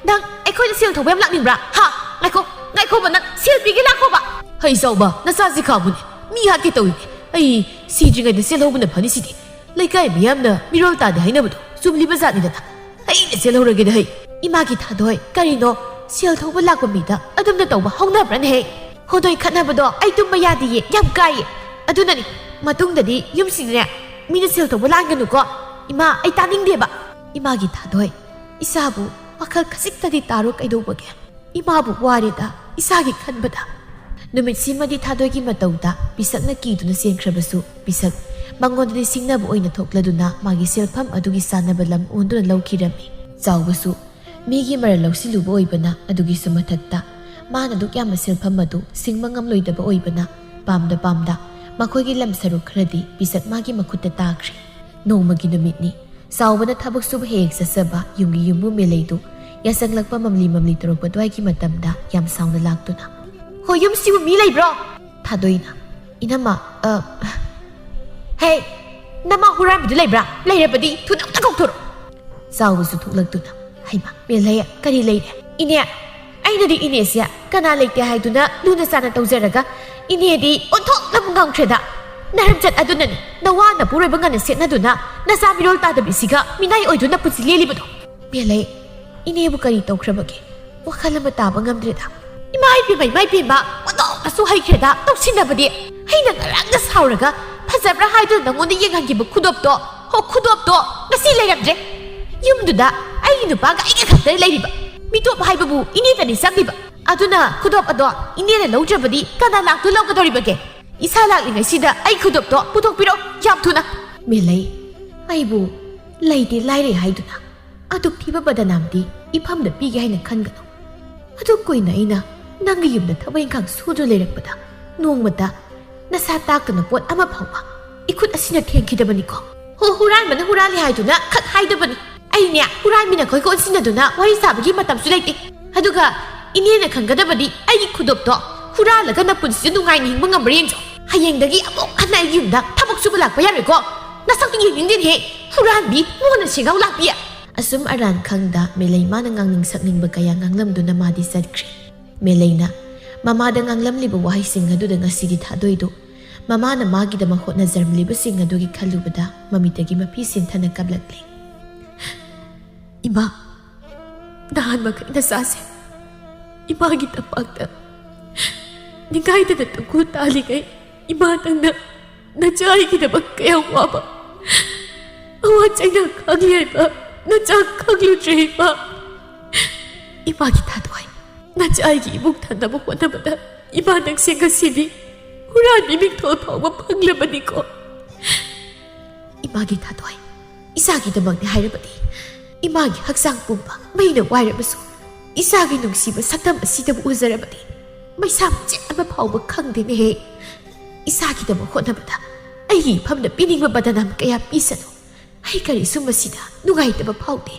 ꯅꯪ ꯑꯩꯈꯣꯏꯗ ꯁꯦꯜ ꯊꯧꯕ ꯌꯥꯝ ꯂꯥꯛꯅꯤꯡꯕ꯭ꯔꯥ? ꯍꯥ? ꯉꯥꯏꯈꯣ, ꯉꯥꯏꯈꯣꯕ, ꯅꯪ ꯁꯦꯜ ꯄꯤꯒꯦ ꯂꯥꯛꯈꯣꯕ!" "ꯍꯩ ꯆꯥꯎꯕ, ꯅꯆꯥꯁꯤ ꯈꯥꯕꯨꯅꯦ꯫ ꯃꯤ ꯍꯥꯠꯀꯦ ꯇꯧꯏꯅꯦ꯫ ꯑꯩ ꯁꯤꯗ꯭ꯔꯤꯉꯩꯗ ꯆꯦꯜꯍꯧꯕꯅ ꯐꯅꯤ ꯁꯤꯗꯤ꯫ ꯂꯩꯀꯥꯏ ꯃꯤꯌꯥꯝꯅ ꯃꯤꯔꯣꯜ ꯇꯥꯗꯦ ꯍꯥꯏꯅꯕꯗꯣ ꯆꯨꯝꯂꯤꯕ ꯖꯥꯠꯅꯤꯗꯅ꯫ ꯑꯩꯅ ꯆꯦꯜꯍꯧꯔꯒꯦꯗ ꯍꯩ꯫" "ꯏꯃꯥꯒꯤ ꯊꯥꯗꯣꯏ, ꯀꯔꯤꯅꯣ? ꯁꯦꯜ ꯊꯧꯕ ꯂꯥꯛꯄ ꯃꯤꯗ ꯑꯗꯨꯝꯅ ꯇꯧꯕ ꯍꯧꯅꯕ꯭ꯔꯅꯦ ꯍꯩ? ꯍꯣꯗꯣꯏ ꯈꯠꯅꯕꯗꯣ ꯑꯩ ꯇꯨꯝꯕ ꯌꯥꯗꯤꯌꯦ, ꯌꯥꯝ ꯀꯥꯏꯌꯦ꯫ ꯑꯗꯨꯅꯅꯤ, ꯃꯇꯨꯡꯗꯗꯤ ꯌꯨꯝꯁꯤꯗꯅꯦ ꯃꯤꯅ ꯁꯦꯜ ꯊꯧꯕ ꯂꯥꯟꯒꯅꯨꯀꯣ꯫ ꯏꯃꯥ, ꯑꯩ ꯇꯥꯅꯤꯡꯗꯦꯕ꯫" "ꯏꯃꯥꯒꯤ ꯊꯥꯗꯣꯏ, ꯏꯆꯥꯕꯨ ꯋꯥꯈꯜ ꯈꯖꯤꯛꯇꯗꯤ ꯇꯥꯔꯣ ꯀꯩꯗꯧꯕꯒꯦ? ꯏꯃꯥꯕꯨ ꯋꯥꯔꯦꯗ ꯏꯆꯥꯒꯤ ꯈꯟꯕꯗ꯫" ꯅꯨꯃꯤꯠꯁꯤꯃꯗꯤ ꯊꯥꯗꯣꯏꯒꯤ ꯃꯇꯧꯗ ꯄꯤꯁꯛꯅ ꯀꯤꯗꯨꯅ ꯆꯦꯟꯈ꯭ꯔꯕꯁꯨ, ꯄꯤꯁꯛ ꯃꯉꯣꯟꯗ ꯅꯤꯡꯁꯤꯡꯅꯕ ꯑꯣꯏꯅ ꯊꯣꯛꯂꯗꯨꯅ ꯃꯥꯒꯤ ꯁꯦꯜꯐꯝ ꯑꯗꯨꯒꯤ ꯆꯥꯅꯕ ꯂꯝ ꯑꯣꯟꯗꯨꯅ ꯂꯧꯈꯤꯔꯝꯃꯤ꯫ ꯆꯥꯎꯕꯁꯨ ꯃꯤꯒꯤ ꯃꯔꯜ ꯂꯧꯁꯤꯜꯂꯨꯕ ꯑꯣꯏꯕꯅ, ꯑꯗꯨꯒꯤꯁꯨ ꯃꯊꯛꯇ ꯃꯥꯅ ꯑꯗꯨꯛ ꯌꯥꯝꯕ ꯁꯦꯜꯐꯝ ꯑꯗꯨ ꯁꯤꯡꯕ ꯉꯝꯂꯣꯏꯗꯕ ꯑꯣꯏꯕꯅ, ꯄꯥꯝꯗ ꯄꯥꯝꯗ ꯃꯈꯣꯏꯒꯤ ꯂꯝ ꯁꯔꯨꯛ ꯈꯔꯗꯤ ꯄꯤꯁꯛ ꯃꯥꯒꯤ ꯃꯈꯨꯠꯇ ꯇꯥꯈ꯭ꯔꯦ꯫ ꯅꯣꯡꯃꯒꯤ ꯅꯨꯃꯤꯠꯅꯤ꯫ ꯆꯥꯎꯕꯅ ꯊꯕꯛ ꯁꯨꯕ ꯍꯦꯛ ꯍꯦꯛ ꯆꯠꯆꯕ ꯌꯨꯝꯒꯤ ꯌꯨꯝꯕꯨ ꯃꯦꯂꯩꯗꯨ ꯌꯥꯆꯪꯂꯛꯄ ꯃꯝꯂꯤ ꯃꯝꯂꯤ ꯇꯧꯔꯛꯄ ꯑꯗꯨꯋꯥꯏꯒꯤ ꯃꯇꯝꯗ ꯌꯥꯝ ꯁꯥꯎꯅ ꯂꯥꯛꯇꯨꯅ, "ꯍꯣ, ꯌꯨꯝꯁꯤꯕꯨ ꯃꯤ ꯂꯩꯕ꯭ꯔꯣ?" ꯊꯥꯗꯣꯏꯅ, "ꯏꯅꯝꯃ, ꯑ, ꯍꯦ, ꯅꯃꯥ ꯍꯨꯔꯥꯟꯕꯤꯗꯨ ꯂꯩꯕ꯭ꯔꯥ? ꯂꯩꯔꯕꯗꯤ ꯊꯨꯅ ꯑꯝꯇ ꯀꯧꯊꯣꯔꯛꯎ꯫" ꯆꯥꯎꯕꯁꯨ ꯊꯣꯛꯂꯛꯇꯨꯅ, "ꯍꯩꯃꯥ, ꯃꯦꯂꯩ, ꯀꯔꯤ ꯂꯩꯔꯦ?" "ꯏꯅꯦ, ꯑꯩꯅꯗꯤ ꯏꯅꯦꯁꯦ ꯀꯅꯥ ꯂꯩꯇꯦ ꯍꯥꯏꯗꯨꯅ ꯂꯨꯅ ꯆꯥꯅ ꯇꯧꯖꯔꯒ ꯏꯅꯦꯗꯤ ꯑꯣꯟꯊꯣꯛꯅꯕꯨ ꯉꯝꯈ꯭ꯔꯦꯗ꯫ ꯅꯔꯝꯆꯠ ꯑꯗꯨꯅꯅꯤ ꯅꯋꯥ ꯅꯄꯨꯔꯣꯏꯕ ꯉꯟꯅ ꯁꯦꯠꯅꯗꯨꯅ ꯅꯆꯥ ꯃꯤꯔꯣꯜ ꯇꯥꯗꯕꯤꯁꯤꯒ ꯃꯤꯅꯥꯏ ꯑꯣꯏꯗꯨꯅ ꯄꯨꯟꯁꯤ ꯂꯦꯜꯂꯤꯕꯗꯣ꯫" "ꯃꯦꯂꯩ, ꯏꯅꯦꯕꯨ ꯀꯔꯤ ꯇꯧꯈ꯭ꯔꯕꯒꯦ? ꯋꯥꯈꯜ ꯑꯃ ꯇꯥꯕ ꯉꯝꯗ꯭ꯔꯦꯗ꯫" "ꯏꯃꯥ ꯏꯄꯦꯝꯃ, ꯏꯃꯥ ꯏꯄꯦꯝꯃ, ꯑꯣꯟꯊꯣꯛꯅꯁꯨ ꯍꯩꯈ꯭ꯔꯦꯗ ꯇꯧꯁꯤꯟꯅꯕꯗꯤ꯫ ꯑꯩꯅ ꯉꯔꯥꯡꯗ ꯁꯥꯎꯔꯒ ꯐꯖꯕ꯭ꯔꯥ ꯍꯥꯏꯗꯨꯅ ꯅꯪꯉꯣꯟꯗ ꯌꯦꯡꯍꯟꯈꯤꯕ ꯈꯨꯗꯣꯞꯇꯣ, ꯍꯣ, ꯈꯨꯗꯣꯞꯇꯣ ꯉꯁꯤ ꯂꯩꯔꯝꯗ꯭ꯔꯦ꯫ ꯌꯨꯝꯗꯨꯗ ꯑꯩꯒꯤ ꯅꯨꯄꯥꯒ ꯑꯩꯒ ꯈꯛꯇ ꯂꯩꯔꯤꯕ꯫ ꯃꯤꯇꯣꯞ ꯍꯥꯏꯕꯕꯨ ꯏꯅꯦꯗꯅꯤ ꯆꯪꯂꯤꯕ꯫ ꯑꯗꯨꯅ ꯈꯨꯗꯣꯞ ꯑꯗꯣ ꯏꯅꯦꯅ ꯂꯧꯗ꯭ꯔꯕꯗꯤ ꯀꯅꯥ ꯂꯥꯛꯇꯨ ꯂꯧꯒꯗꯧꯔꯤꯕꯒꯦ? ꯏꯁꯥ ꯂꯥꯛꯂꯤꯉꯩꯁꯤꯗ ꯑꯩ ꯈꯨꯗꯣꯞꯇꯣ ꯄꯨꯊꯣꯛꯄꯤꯔꯣ, ꯌꯥꯝ ꯊꯨꯅ꯫" "ꯃꯦꯂꯩ, ꯑꯩꯕꯨ ꯂꯩꯇꯦ ꯂꯥꯏꯔꯦ ꯍꯥꯏꯗꯨꯅ ꯑꯗꯨꯛ ꯊꯤꯕ ꯕꯗꯅꯥꯝꯗꯤ ꯏꯐꯝꯗ ꯄꯤꯒꯦ ꯍꯥꯏꯅ ꯈꯟꯒꯅꯨ꯫ ꯑꯗꯨꯛ ꯀꯨꯏꯅ ꯑꯩꯅ ꯅꯪꯒꯤ ꯌꯨꯝꯗ ꯊꯕꯛ ꯏꯪꯈꯥꯡ ꯁꯨꯗꯨꯅ ꯂꯩꯔꯛꯄꯗ ꯅꯣꯡꯃꯇ ꯅꯁꯥ ꯇꯥꯛꯇꯅ ꯄꯣꯠ ꯑꯃ ꯐꯥꯎꯕ ꯏꯈꯨꯠ ꯑꯁꯤꯅ ꯊꯦꯡꯈꯤꯗꯕꯅꯤꯀꯣ꯫ ꯍꯨ-, ꯍꯨꯔꯥꯟꯕꯅ ꯍꯨꯔꯥꯜꯂꯤ ꯍꯥꯏꯗꯨꯅ ꯈꯛ ꯍꯥꯏꯗꯕꯅꯤ꯫ ꯑꯩꯅꯦ ꯍꯨꯔꯥꯟꯕꯤ ꯅꯈꯣꯏꯒ ꯑꯣꯟꯁꯤꯟꯅꯗꯨꯅ ꯋꯥꯔꯤ ꯁꯥꯕꯒꯤ ꯃꯇꯝꯁꯨ ꯂꯩꯇꯦ꯫ ꯑꯗꯨꯒ ꯏꯅꯦꯅ ꯈꯪꯒꯗꯕꯗꯤ ꯑꯩꯒꯤ ꯈꯨꯗꯣꯞꯇꯣ ꯍꯨꯔꯥꯜꯂꯒ ꯅꯄꯨꯟꯁꯤꯗ ꯅꯨꯡꯉꯥꯏꯅ ꯍꯤꯡꯕ ꯉꯝꯕ꯭ꯔꯥ ꯌꯦꯡꯖꯧ꯫ ꯍꯌꯦꯡꯗꯒꯤ ꯑꯃꯨꯛ ꯍꯟꯅ ꯑꯩꯒꯤ ꯌꯨꯝꯗ ꯊꯕꯛ ꯁꯨꯕ ꯂꯥꯛꯄ ꯌꯥꯔꯣꯏꯀꯣ꯫ ꯅꯁꯛꯇꯨ ꯌꯦꯡꯅꯤꯡꯗꯦꯅꯦꯍꯦ, ꯍꯨꯔꯥꯟꯕꯤ, ꯃꯣꯟꯅ ꯁꯦꯡꯒꯥꯎ ꯂꯥꯛꯄꯤ꯫ ꯑꯁꯨꯝ ꯑꯔꯥꯟ ꯈꯪꯗ ꯃꯦꯂꯩꯃꯥꯅ ꯉꯥꯡꯅꯤꯡ ꯁꯛꯅꯤꯡꯕ ꯀꯌꯥ ꯉꯥꯡꯂꯝꯗꯨꯅ ꯃꯥꯗꯤ ꯆꯠꯈ꯭ꯔꯦ꯫ ꯃꯦꯂꯩꯅ ꯃꯃꯥꯗ ꯉꯥꯡꯂꯝꯂꯤꯕ ꯋꯥꯍꯩꯁꯤꯡ ꯑꯗꯨꯗ ꯉꯁꯤꯗꯤ ꯊꯥꯗꯣꯏꯗꯨ ꯃꯃꯥꯅ ꯃꯥꯒꯤꯗꯃꯛ ꯍꯣꯠꯅꯖꯔꯝꯂꯤꯕꯁꯤꯡ ꯑꯗꯨꯒꯤ ꯈꯜꯂꯨꯕꯗ ꯃꯃꯤꯠꯇꯒꯤ ꯃꯄꯤ ꯁꯤꯟꯊꯅ ꯀꯞꯂꯛꯂꯦ꯫ "ꯏꯃꯥ, ꯅꯍꯥꯟ ꯃꯈꯩ ꯅꯆꯥꯁꯦ ꯏꯃꯥꯒꯤ ꯇꯝꯄꯥꯛꯇ ꯅꯤꯡꯒꯥꯏꯗꯅ ꯇꯪꯈꯨꯜ ꯇꯥꯜꯂꯤꯉꯩ ꯏꯃꯥ ꯅꯪꯅ ꯅꯆꯥ ꯑꯩꯒꯤꯗꯃꯛ ꯀꯌꯥꯝ ꯋꯥꯕ ꯑꯋꯥ ꯆꯩꯅ ꯈꯥꯡꯂꯤ ꯍꯥꯏꯕ ꯅꯆꯥ ꯈꯪꯂꯨꯗ꯭ꯔꯦ ꯏꯃꯥ꯫ ꯏꯃꯥꯒꯤ ꯊꯥꯗꯣꯏ, ꯅꯆꯥ ꯑꯩꯒꯤ ꯏꯃꯨꯡ ꯊꯟꯅꯕ ꯍꯣꯠꯅꯕꯗ ꯏꯃꯥ ꯅꯪꯁꯦ ꯉꯁꯤꯗꯤ ꯍꯨꯔꯥꯟꯕꯤ ꯃꯤꯡꯊꯣꯜ ꯐꯥꯎꯕ ꯐꯪꯂꯕꯅꯤꯀꯣ꯫ ꯏꯃꯥꯒꯤ ꯊꯥꯗꯣꯏ, ꯏꯆꯥꯒꯤꯗꯃꯛꯅꯦ ꯍꯥꯏꯔꯕꯗꯤ ꯏꯃꯥꯒꯤ ꯍꯛꯆꯥꯡ ꯄꯨꯝꯕ ꯃꯩꯅ ꯋꯥꯏꯔꯕꯁꯨ ꯏꯆꯥꯒꯤ ꯅꯨꯡꯁꯤꯕ ꯁꯛꯇꯝ ꯑꯁꯤꯗꯕꯨ ꯎꯖꯔꯕꯗꯤ ꯃꯩꯁꯥ ꯃꯆꯦꯠ ꯑꯃ ꯐꯥꯎꯕ ꯈꯪꯗꯦꯅꯦꯍꯦ꯫ ꯏꯆꯥꯒꯤꯗꯃꯛ ꯍꯣꯠꯅꯕꯗ ꯑꯩꯒꯤ ꯏꯐꯝꯗ ꯄꯤꯅꯤꯡꯕ ꯕꯗꯅꯥꯝ ꯀꯌꯥ ꯄꯤꯁꯅꯨ꯫ ꯑꯩ ꯀꯔꯤꯁꯨ ꯃꯁꯤꯗ ꯅꯨꯡꯉꯥꯏꯇꯕ ꯐꯥꯎꯗꯦ꯫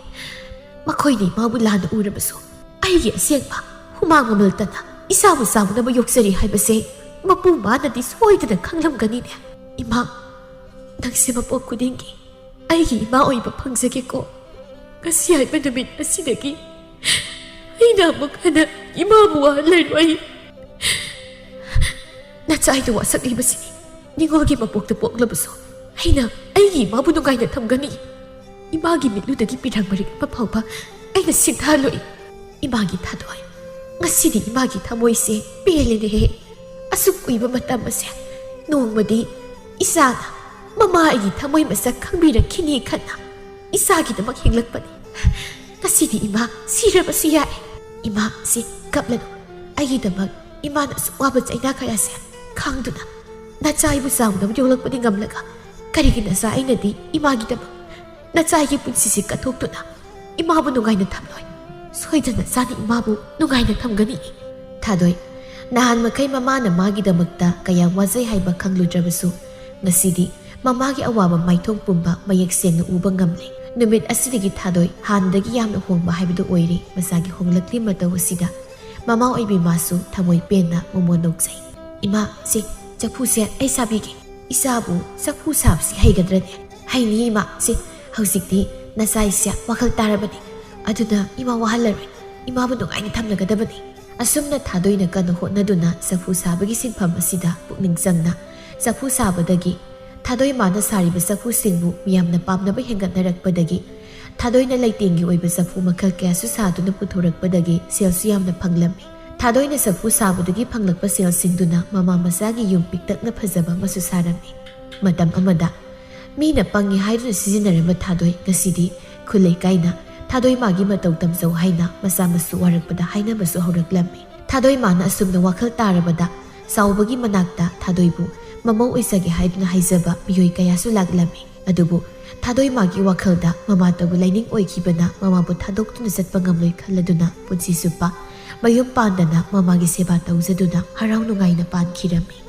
ꯃꯈꯣꯏꯅ ꯏꯃꯥꯕꯨ ꯂꯥꯟꯅ ꯎꯔꯕꯁꯨ ꯑꯩꯒꯤ ꯑꯁꯦꯡꯕ ꯍꯨꯃꯥꯡ ꯃꯃꯜ ꯇꯅ ꯏꯆꯥꯕꯨ ꯆꯥꯎꯅꯕ ꯌꯣꯛꯆꯔꯤ ꯍꯥꯏꯕꯁꯦ ꯃꯄꯨ ꯃꯥꯅꯗꯤ ꯁꯣꯏꯗꯅ ꯈꯪꯂꯝꯒꯅꯤꯅꯦ꯫ ꯏꯃꯥ, ꯅꯪꯁꯦ ꯃꯄꯣꯛ ꯈꯨꯗꯤꯡꯒꯤ ꯑꯩꯒꯤ ꯏꯃꯥ ꯑꯣꯏꯕ ꯐꯪꯖꯒꯦꯀꯣ꯫ ꯉꯁꯤ ꯍꯥꯏꯕ ꯅꯨꯃꯤꯠ ꯑꯁꯤꯗꯒꯤ ꯑꯩꯅ ꯑꯃꯨꯛ ꯍꯟꯅ ꯏꯃꯥꯕꯨ ꯋꯥꯍꯜꯂꯔꯣꯏ꯫ ꯅꯆꯥ ꯑꯩꯅ ꯋꯥꯁꯛꯂꯤꯕꯁꯤꯅꯤ ꯅꯤꯉꯣꯜꯒꯤ ꯃꯄꯣꯛꯇ ꯄꯣꯛꯂꯕꯁꯨ ꯑꯩꯅ ꯑꯩꯒꯤ ꯏꯃꯥꯕꯨ ꯅꯨꯡꯉꯥꯏꯅ ꯊꯝꯒꯅꯤ꯫ ꯏꯃꯥꯒꯤ ꯃꯤꯠꯂꯨꯗꯒꯤ ꯄꯤꯔꯥꯡ ꯃꯔꯤꯛ ꯑꯃ ꯐꯥꯎꯕ ꯑꯩꯅ ꯁꯤꯡꯊꯍꯜꯂꯣꯏ꯫ ꯏꯃꯥꯒꯤ ꯊꯥꯗꯣꯏ, ꯉꯁꯤꯗꯤ ꯏꯃꯥꯒꯤ ꯊꯃꯣꯏꯁꯦ ꯄꯦꯜꯂꯦꯅꯦꯍꯦ꯫ ꯑꯁꯨꯛ ꯀꯨꯏꯕ ꯃꯇꯝ ꯑꯁꯦ ꯅꯣꯡꯃꯗꯤ ꯏꯆꯥꯅ ꯃꯃꯥ ꯑꯩꯒꯤ ꯊꯃꯣꯏ ꯃꯁꯛ ꯈꯪꯕꯤꯔꯛꯈꯤꯅꯤ ꯈꯟꯅ ꯏꯆꯥꯒꯤꯗꯃꯛ ꯍꯤꯡꯂꯛꯄꯅꯤ꯫ ꯉꯁꯤꯗꯤ ꯏꯃꯥ ꯁꯤꯔꯕꯁꯨ ꯌꯥꯏ꯫ ꯏꯃꯥ ꯁꯤ ꯀꯞꯂꯅꯨ꯫ ꯑꯩꯒꯤꯗꯃꯛ ꯏꯃꯥꯅ ꯑꯁꯨꯛ ꯋꯥꯕ ꯆꯩꯅꯥ ꯀꯌꯥꯁꯦ ꯈꯥꯡꯗꯨꯅ ꯅꯆꯥ ꯑꯩꯕꯨ ꯆꯥꯎꯅꯕ ꯌꯣꯛꯂꯛꯄꯗꯤ ꯉꯝꯂꯒ ꯀꯔꯤꯒꯤ ꯅꯆꯥ ꯑꯩꯅꯗꯤ ꯏꯃꯥꯒꯤꯗꯃꯛ ꯅꯆꯥ ꯑꯩꯒꯤ ꯄꯨꯟꯁꯤꯁꯦ ꯀꯠꯊꯣꯛꯇꯨꯅ ꯏꯃꯥꯕꯨ ꯅꯨꯡꯉꯥꯏꯅ ꯊꯝꯂꯣꯏ? ꯁꯣꯏꯗꯅ ꯆꯥꯅ ꯏꯃꯥꯕꯨ ꯅꯨꯡꯉꯥꯏꯅ ꯊꯝꯒꯅꯤ꯫ ꯊꯥꯗꯣꯏ, ꯅꯍꯥꯟ ꯃꯈꯩ ꯃꯃꯥꯅ ꯃꯥꯒꯤꯗꯃꯛꯇ ꯀꯌꯥꯝ ꯋꯥꯖꯩ ꯍꯥꯏꯕ ꯈꯪꯂꯨꯗ꯭ꯔꯕꯁꯨ ꯉꯁꯤꯗꯤ ꯃꯃꯥꯒꯤ ꯑꯋꯥꯕ ꯃꯥꯏꯊꯣꯡ ꯄꯨꯝꯕ ꯃꯌꯦꯛ ꯁꯦꯡꯅ ꯎꯕ ꯉꯝꯂꯦ꯫ ꯅꯨꯃꯤꯠ ꯑꯁꯤꯗꯒꯤ ꯊꯥꯗꯣꯏ ꯍꯥꯟꯅꯗꯒꯤ ꯌꯥꯝꯅ ꯍꯣꯡꯕ ꯍꯥꯏꯕꯗꯨ ꯑꯣꯏꯔꯦ꯫ ꯃꯆꯥꯒꯤ ꯍꯣꯡꯂꯛꯂꯤ ꯃꯇꯧ ꯑꯁꯤꯗ ꯃꯃꯥ ꯑꯣꯏꯕꯤ ꯃꯥꯁꯨ ꯊꯃꯣꯏ ꯄꯦꯟꯅ ꯃꯣꯃꯣꯟ ꯅꯣꯛꯆꯩ꯫ "ꯏꯃꯥ, ꯁꯤ ꯆꯐꯨꯁꯦ ꯑꯩ ꯁꯥꯕꯤꯒꯦ꯫ ꯏꯆꯥꯕꯨ ꯆꯐꯨ ꯁꯥꯕꯁꯤ ꯍꯩꯒꯗ꯭ꯔꯅꯦ?" "ꯍꯩꯅꯤ ꯏꯃꯥ, ꯁꯤ ꯍꯧꯖꯤꯛꯇꯤ ꯅꯆꯥ ꯏꯁꯦ ꯋꯥꯈꯜ ꯇꯥꯔꯕꯅꯤ꯫ ꯑꯗꯨꯅ ꯏꯃꯥ ꯋꯥꯍꯜꯂꯔꯣꯏ꯫ ꯏꯃꯥꯕꯨ ꯅꯨꯡꯉꯥꯏꯅ ꯊꯝꯂꯒꯗꯕꯅꯤ"꯫ ꯑꯁꯨꯝꯅ ꯊꯥꯗꯣꯏꯅ ꯀꯟꯅ ꯍꯣꯠꯅꯗꯨꯅ ꯆꯐꯨ ꯁꯥꯕꯒꯤ ꯁꯤꯟꯐꯝ ꯑꯁꯤꯗ ꯄꯨꯛꯅꯤꯡ ꯆꯪꯅ ꯆꯐꯨ ꯁꯥꯕꯗꯒꯤ ꯊꯥꯗꯣꯏ ꯃꯥꯅ ꯁꯥꯔꯤꯕ ꯆꯐꯨꯁꯤꯡꯕꯨ ꯃꯤꯌꯥꯝꯅ ꯄꯥꯝꯅꯕ ꯍꯦꯟꯒꯠꯅꯔꯛꯄꯗꯒꯤ ꯊꯥꯗꯣꯏꯅ ꯂꯩꯇꯦꯡꯒꯤ ꯑꯣꯏꯕ ꯆꯐꯨ ꯃꯈꯜ ꯀꯌꯥꯁꯨ ꯁꯥꯗꯨꯅ ꯄꯨꯊꯣꯔꯛꯄꯗꯒꯤ ꯁꯦꯜꯁꯨ ꯌꯥꯝꯅ ꯐꯪꯂꯝꯃꯤ꯫ ꯊꯥꯗꯣꯏꯅ ꯆꯐꯨ ꯁꯥꯕꯗꯒꯤ ꯐꯪꯂꯛꯄ ꯁꯦꯜꯁꯤꯡꯗꯨꯅ ꯃꯃꯥ ꯃꯆꯥꯒꯤ ꯌꯨꯝ ꯄꯤꯛꯇꯛꯅ ꯐꯖꯕ ꯑꯃꯁꯨ ꯁꯥꯔꯝꯃꯤ꯫ ꯃꯇꯝ ꯑꯃꯗ ꯃꯤꯅ ꯄꯪꯉꯤ ꯍꯥꯏꯗꯨꯅ ꯁꯤꯖꯤꯟꯅꯔꯝꯕ ꯊꯥꯗꯣꯏ ꯉꯁꯤꯗꯤ ꯈꯨꯜ ꯂꯩꯀꯥꯏꯅ ꯊꯥꯗꯣꯏ ꯃꯥꯒꯤ ꯃꯇꯧ ꯇꯝꯖꯧ ꯍꯥꯏꯅ ꯃꯆꯥ ꯃꯁꯨ ꯋꯥꯔꯛꯄꯗ ꯍꯥꯏꯅꯕꯁꯨ ꯍꯧꯔꯛꯂꯝꯃꯤ꯫ ꯊꯥꯗꯣꯏ ꯃꯥꯅ ꯑꯁꯨꯝꯅ ꯋꯥꯈꯜ ꯇꯥꯔꯕꯗ ꯆꯥꯎꯕꯒꯤ ꯃꯅꯥꯛꯇ ꯊꯥꯗꯣꯏꯕꯨ ꯃꯃꯧ ꯑꯣꯏꯖꯒꯦ ꯍꯥꯏꯗꯨꯅ ꯍꯥꯏꯖꯕ ꯃꯤꯑꯣꯏ ꯀꯌꯥꯁꯨ ꯂꯥꯛꯂꯝꯃꯤ꯫ ꯑꯗꯨꯕꯨ ꯊꯥꯗꯣꯏ ꯃꯥꯒꯤ ꯋꯥꯈꯜꯗ ꯃꯃꯥꯇꯕꯨ ꯂꯥꯏꯅꯤꯡ ꯑꯣꯏꯈꯤꯕꯅ ꯃꯃꯥꯕꯨ ꯊꯥꯗꯣꯛꯇꯨꯅ ꯆꯠꯄ ꯉꯝꯂꯣꯏ ꯈꯜꯂꯗꯨꯅ ꯄꯨꯟꯁꯤ ꯆꯨꯞꯄ ꯃꯌꯨꯝ ꯄꯥꯟꯗꯅ ꯃꯃꯥꯒꯤ ꯁꯦꯕꯥ ꯇꯧꯖꯗꯨꯅ ꯍꯔꯥꯎ ꯅꯨꯡꯉꯥꯏꯅ ꯄꯥꯟꯈꯤꯔꯝꯃꯤ꯫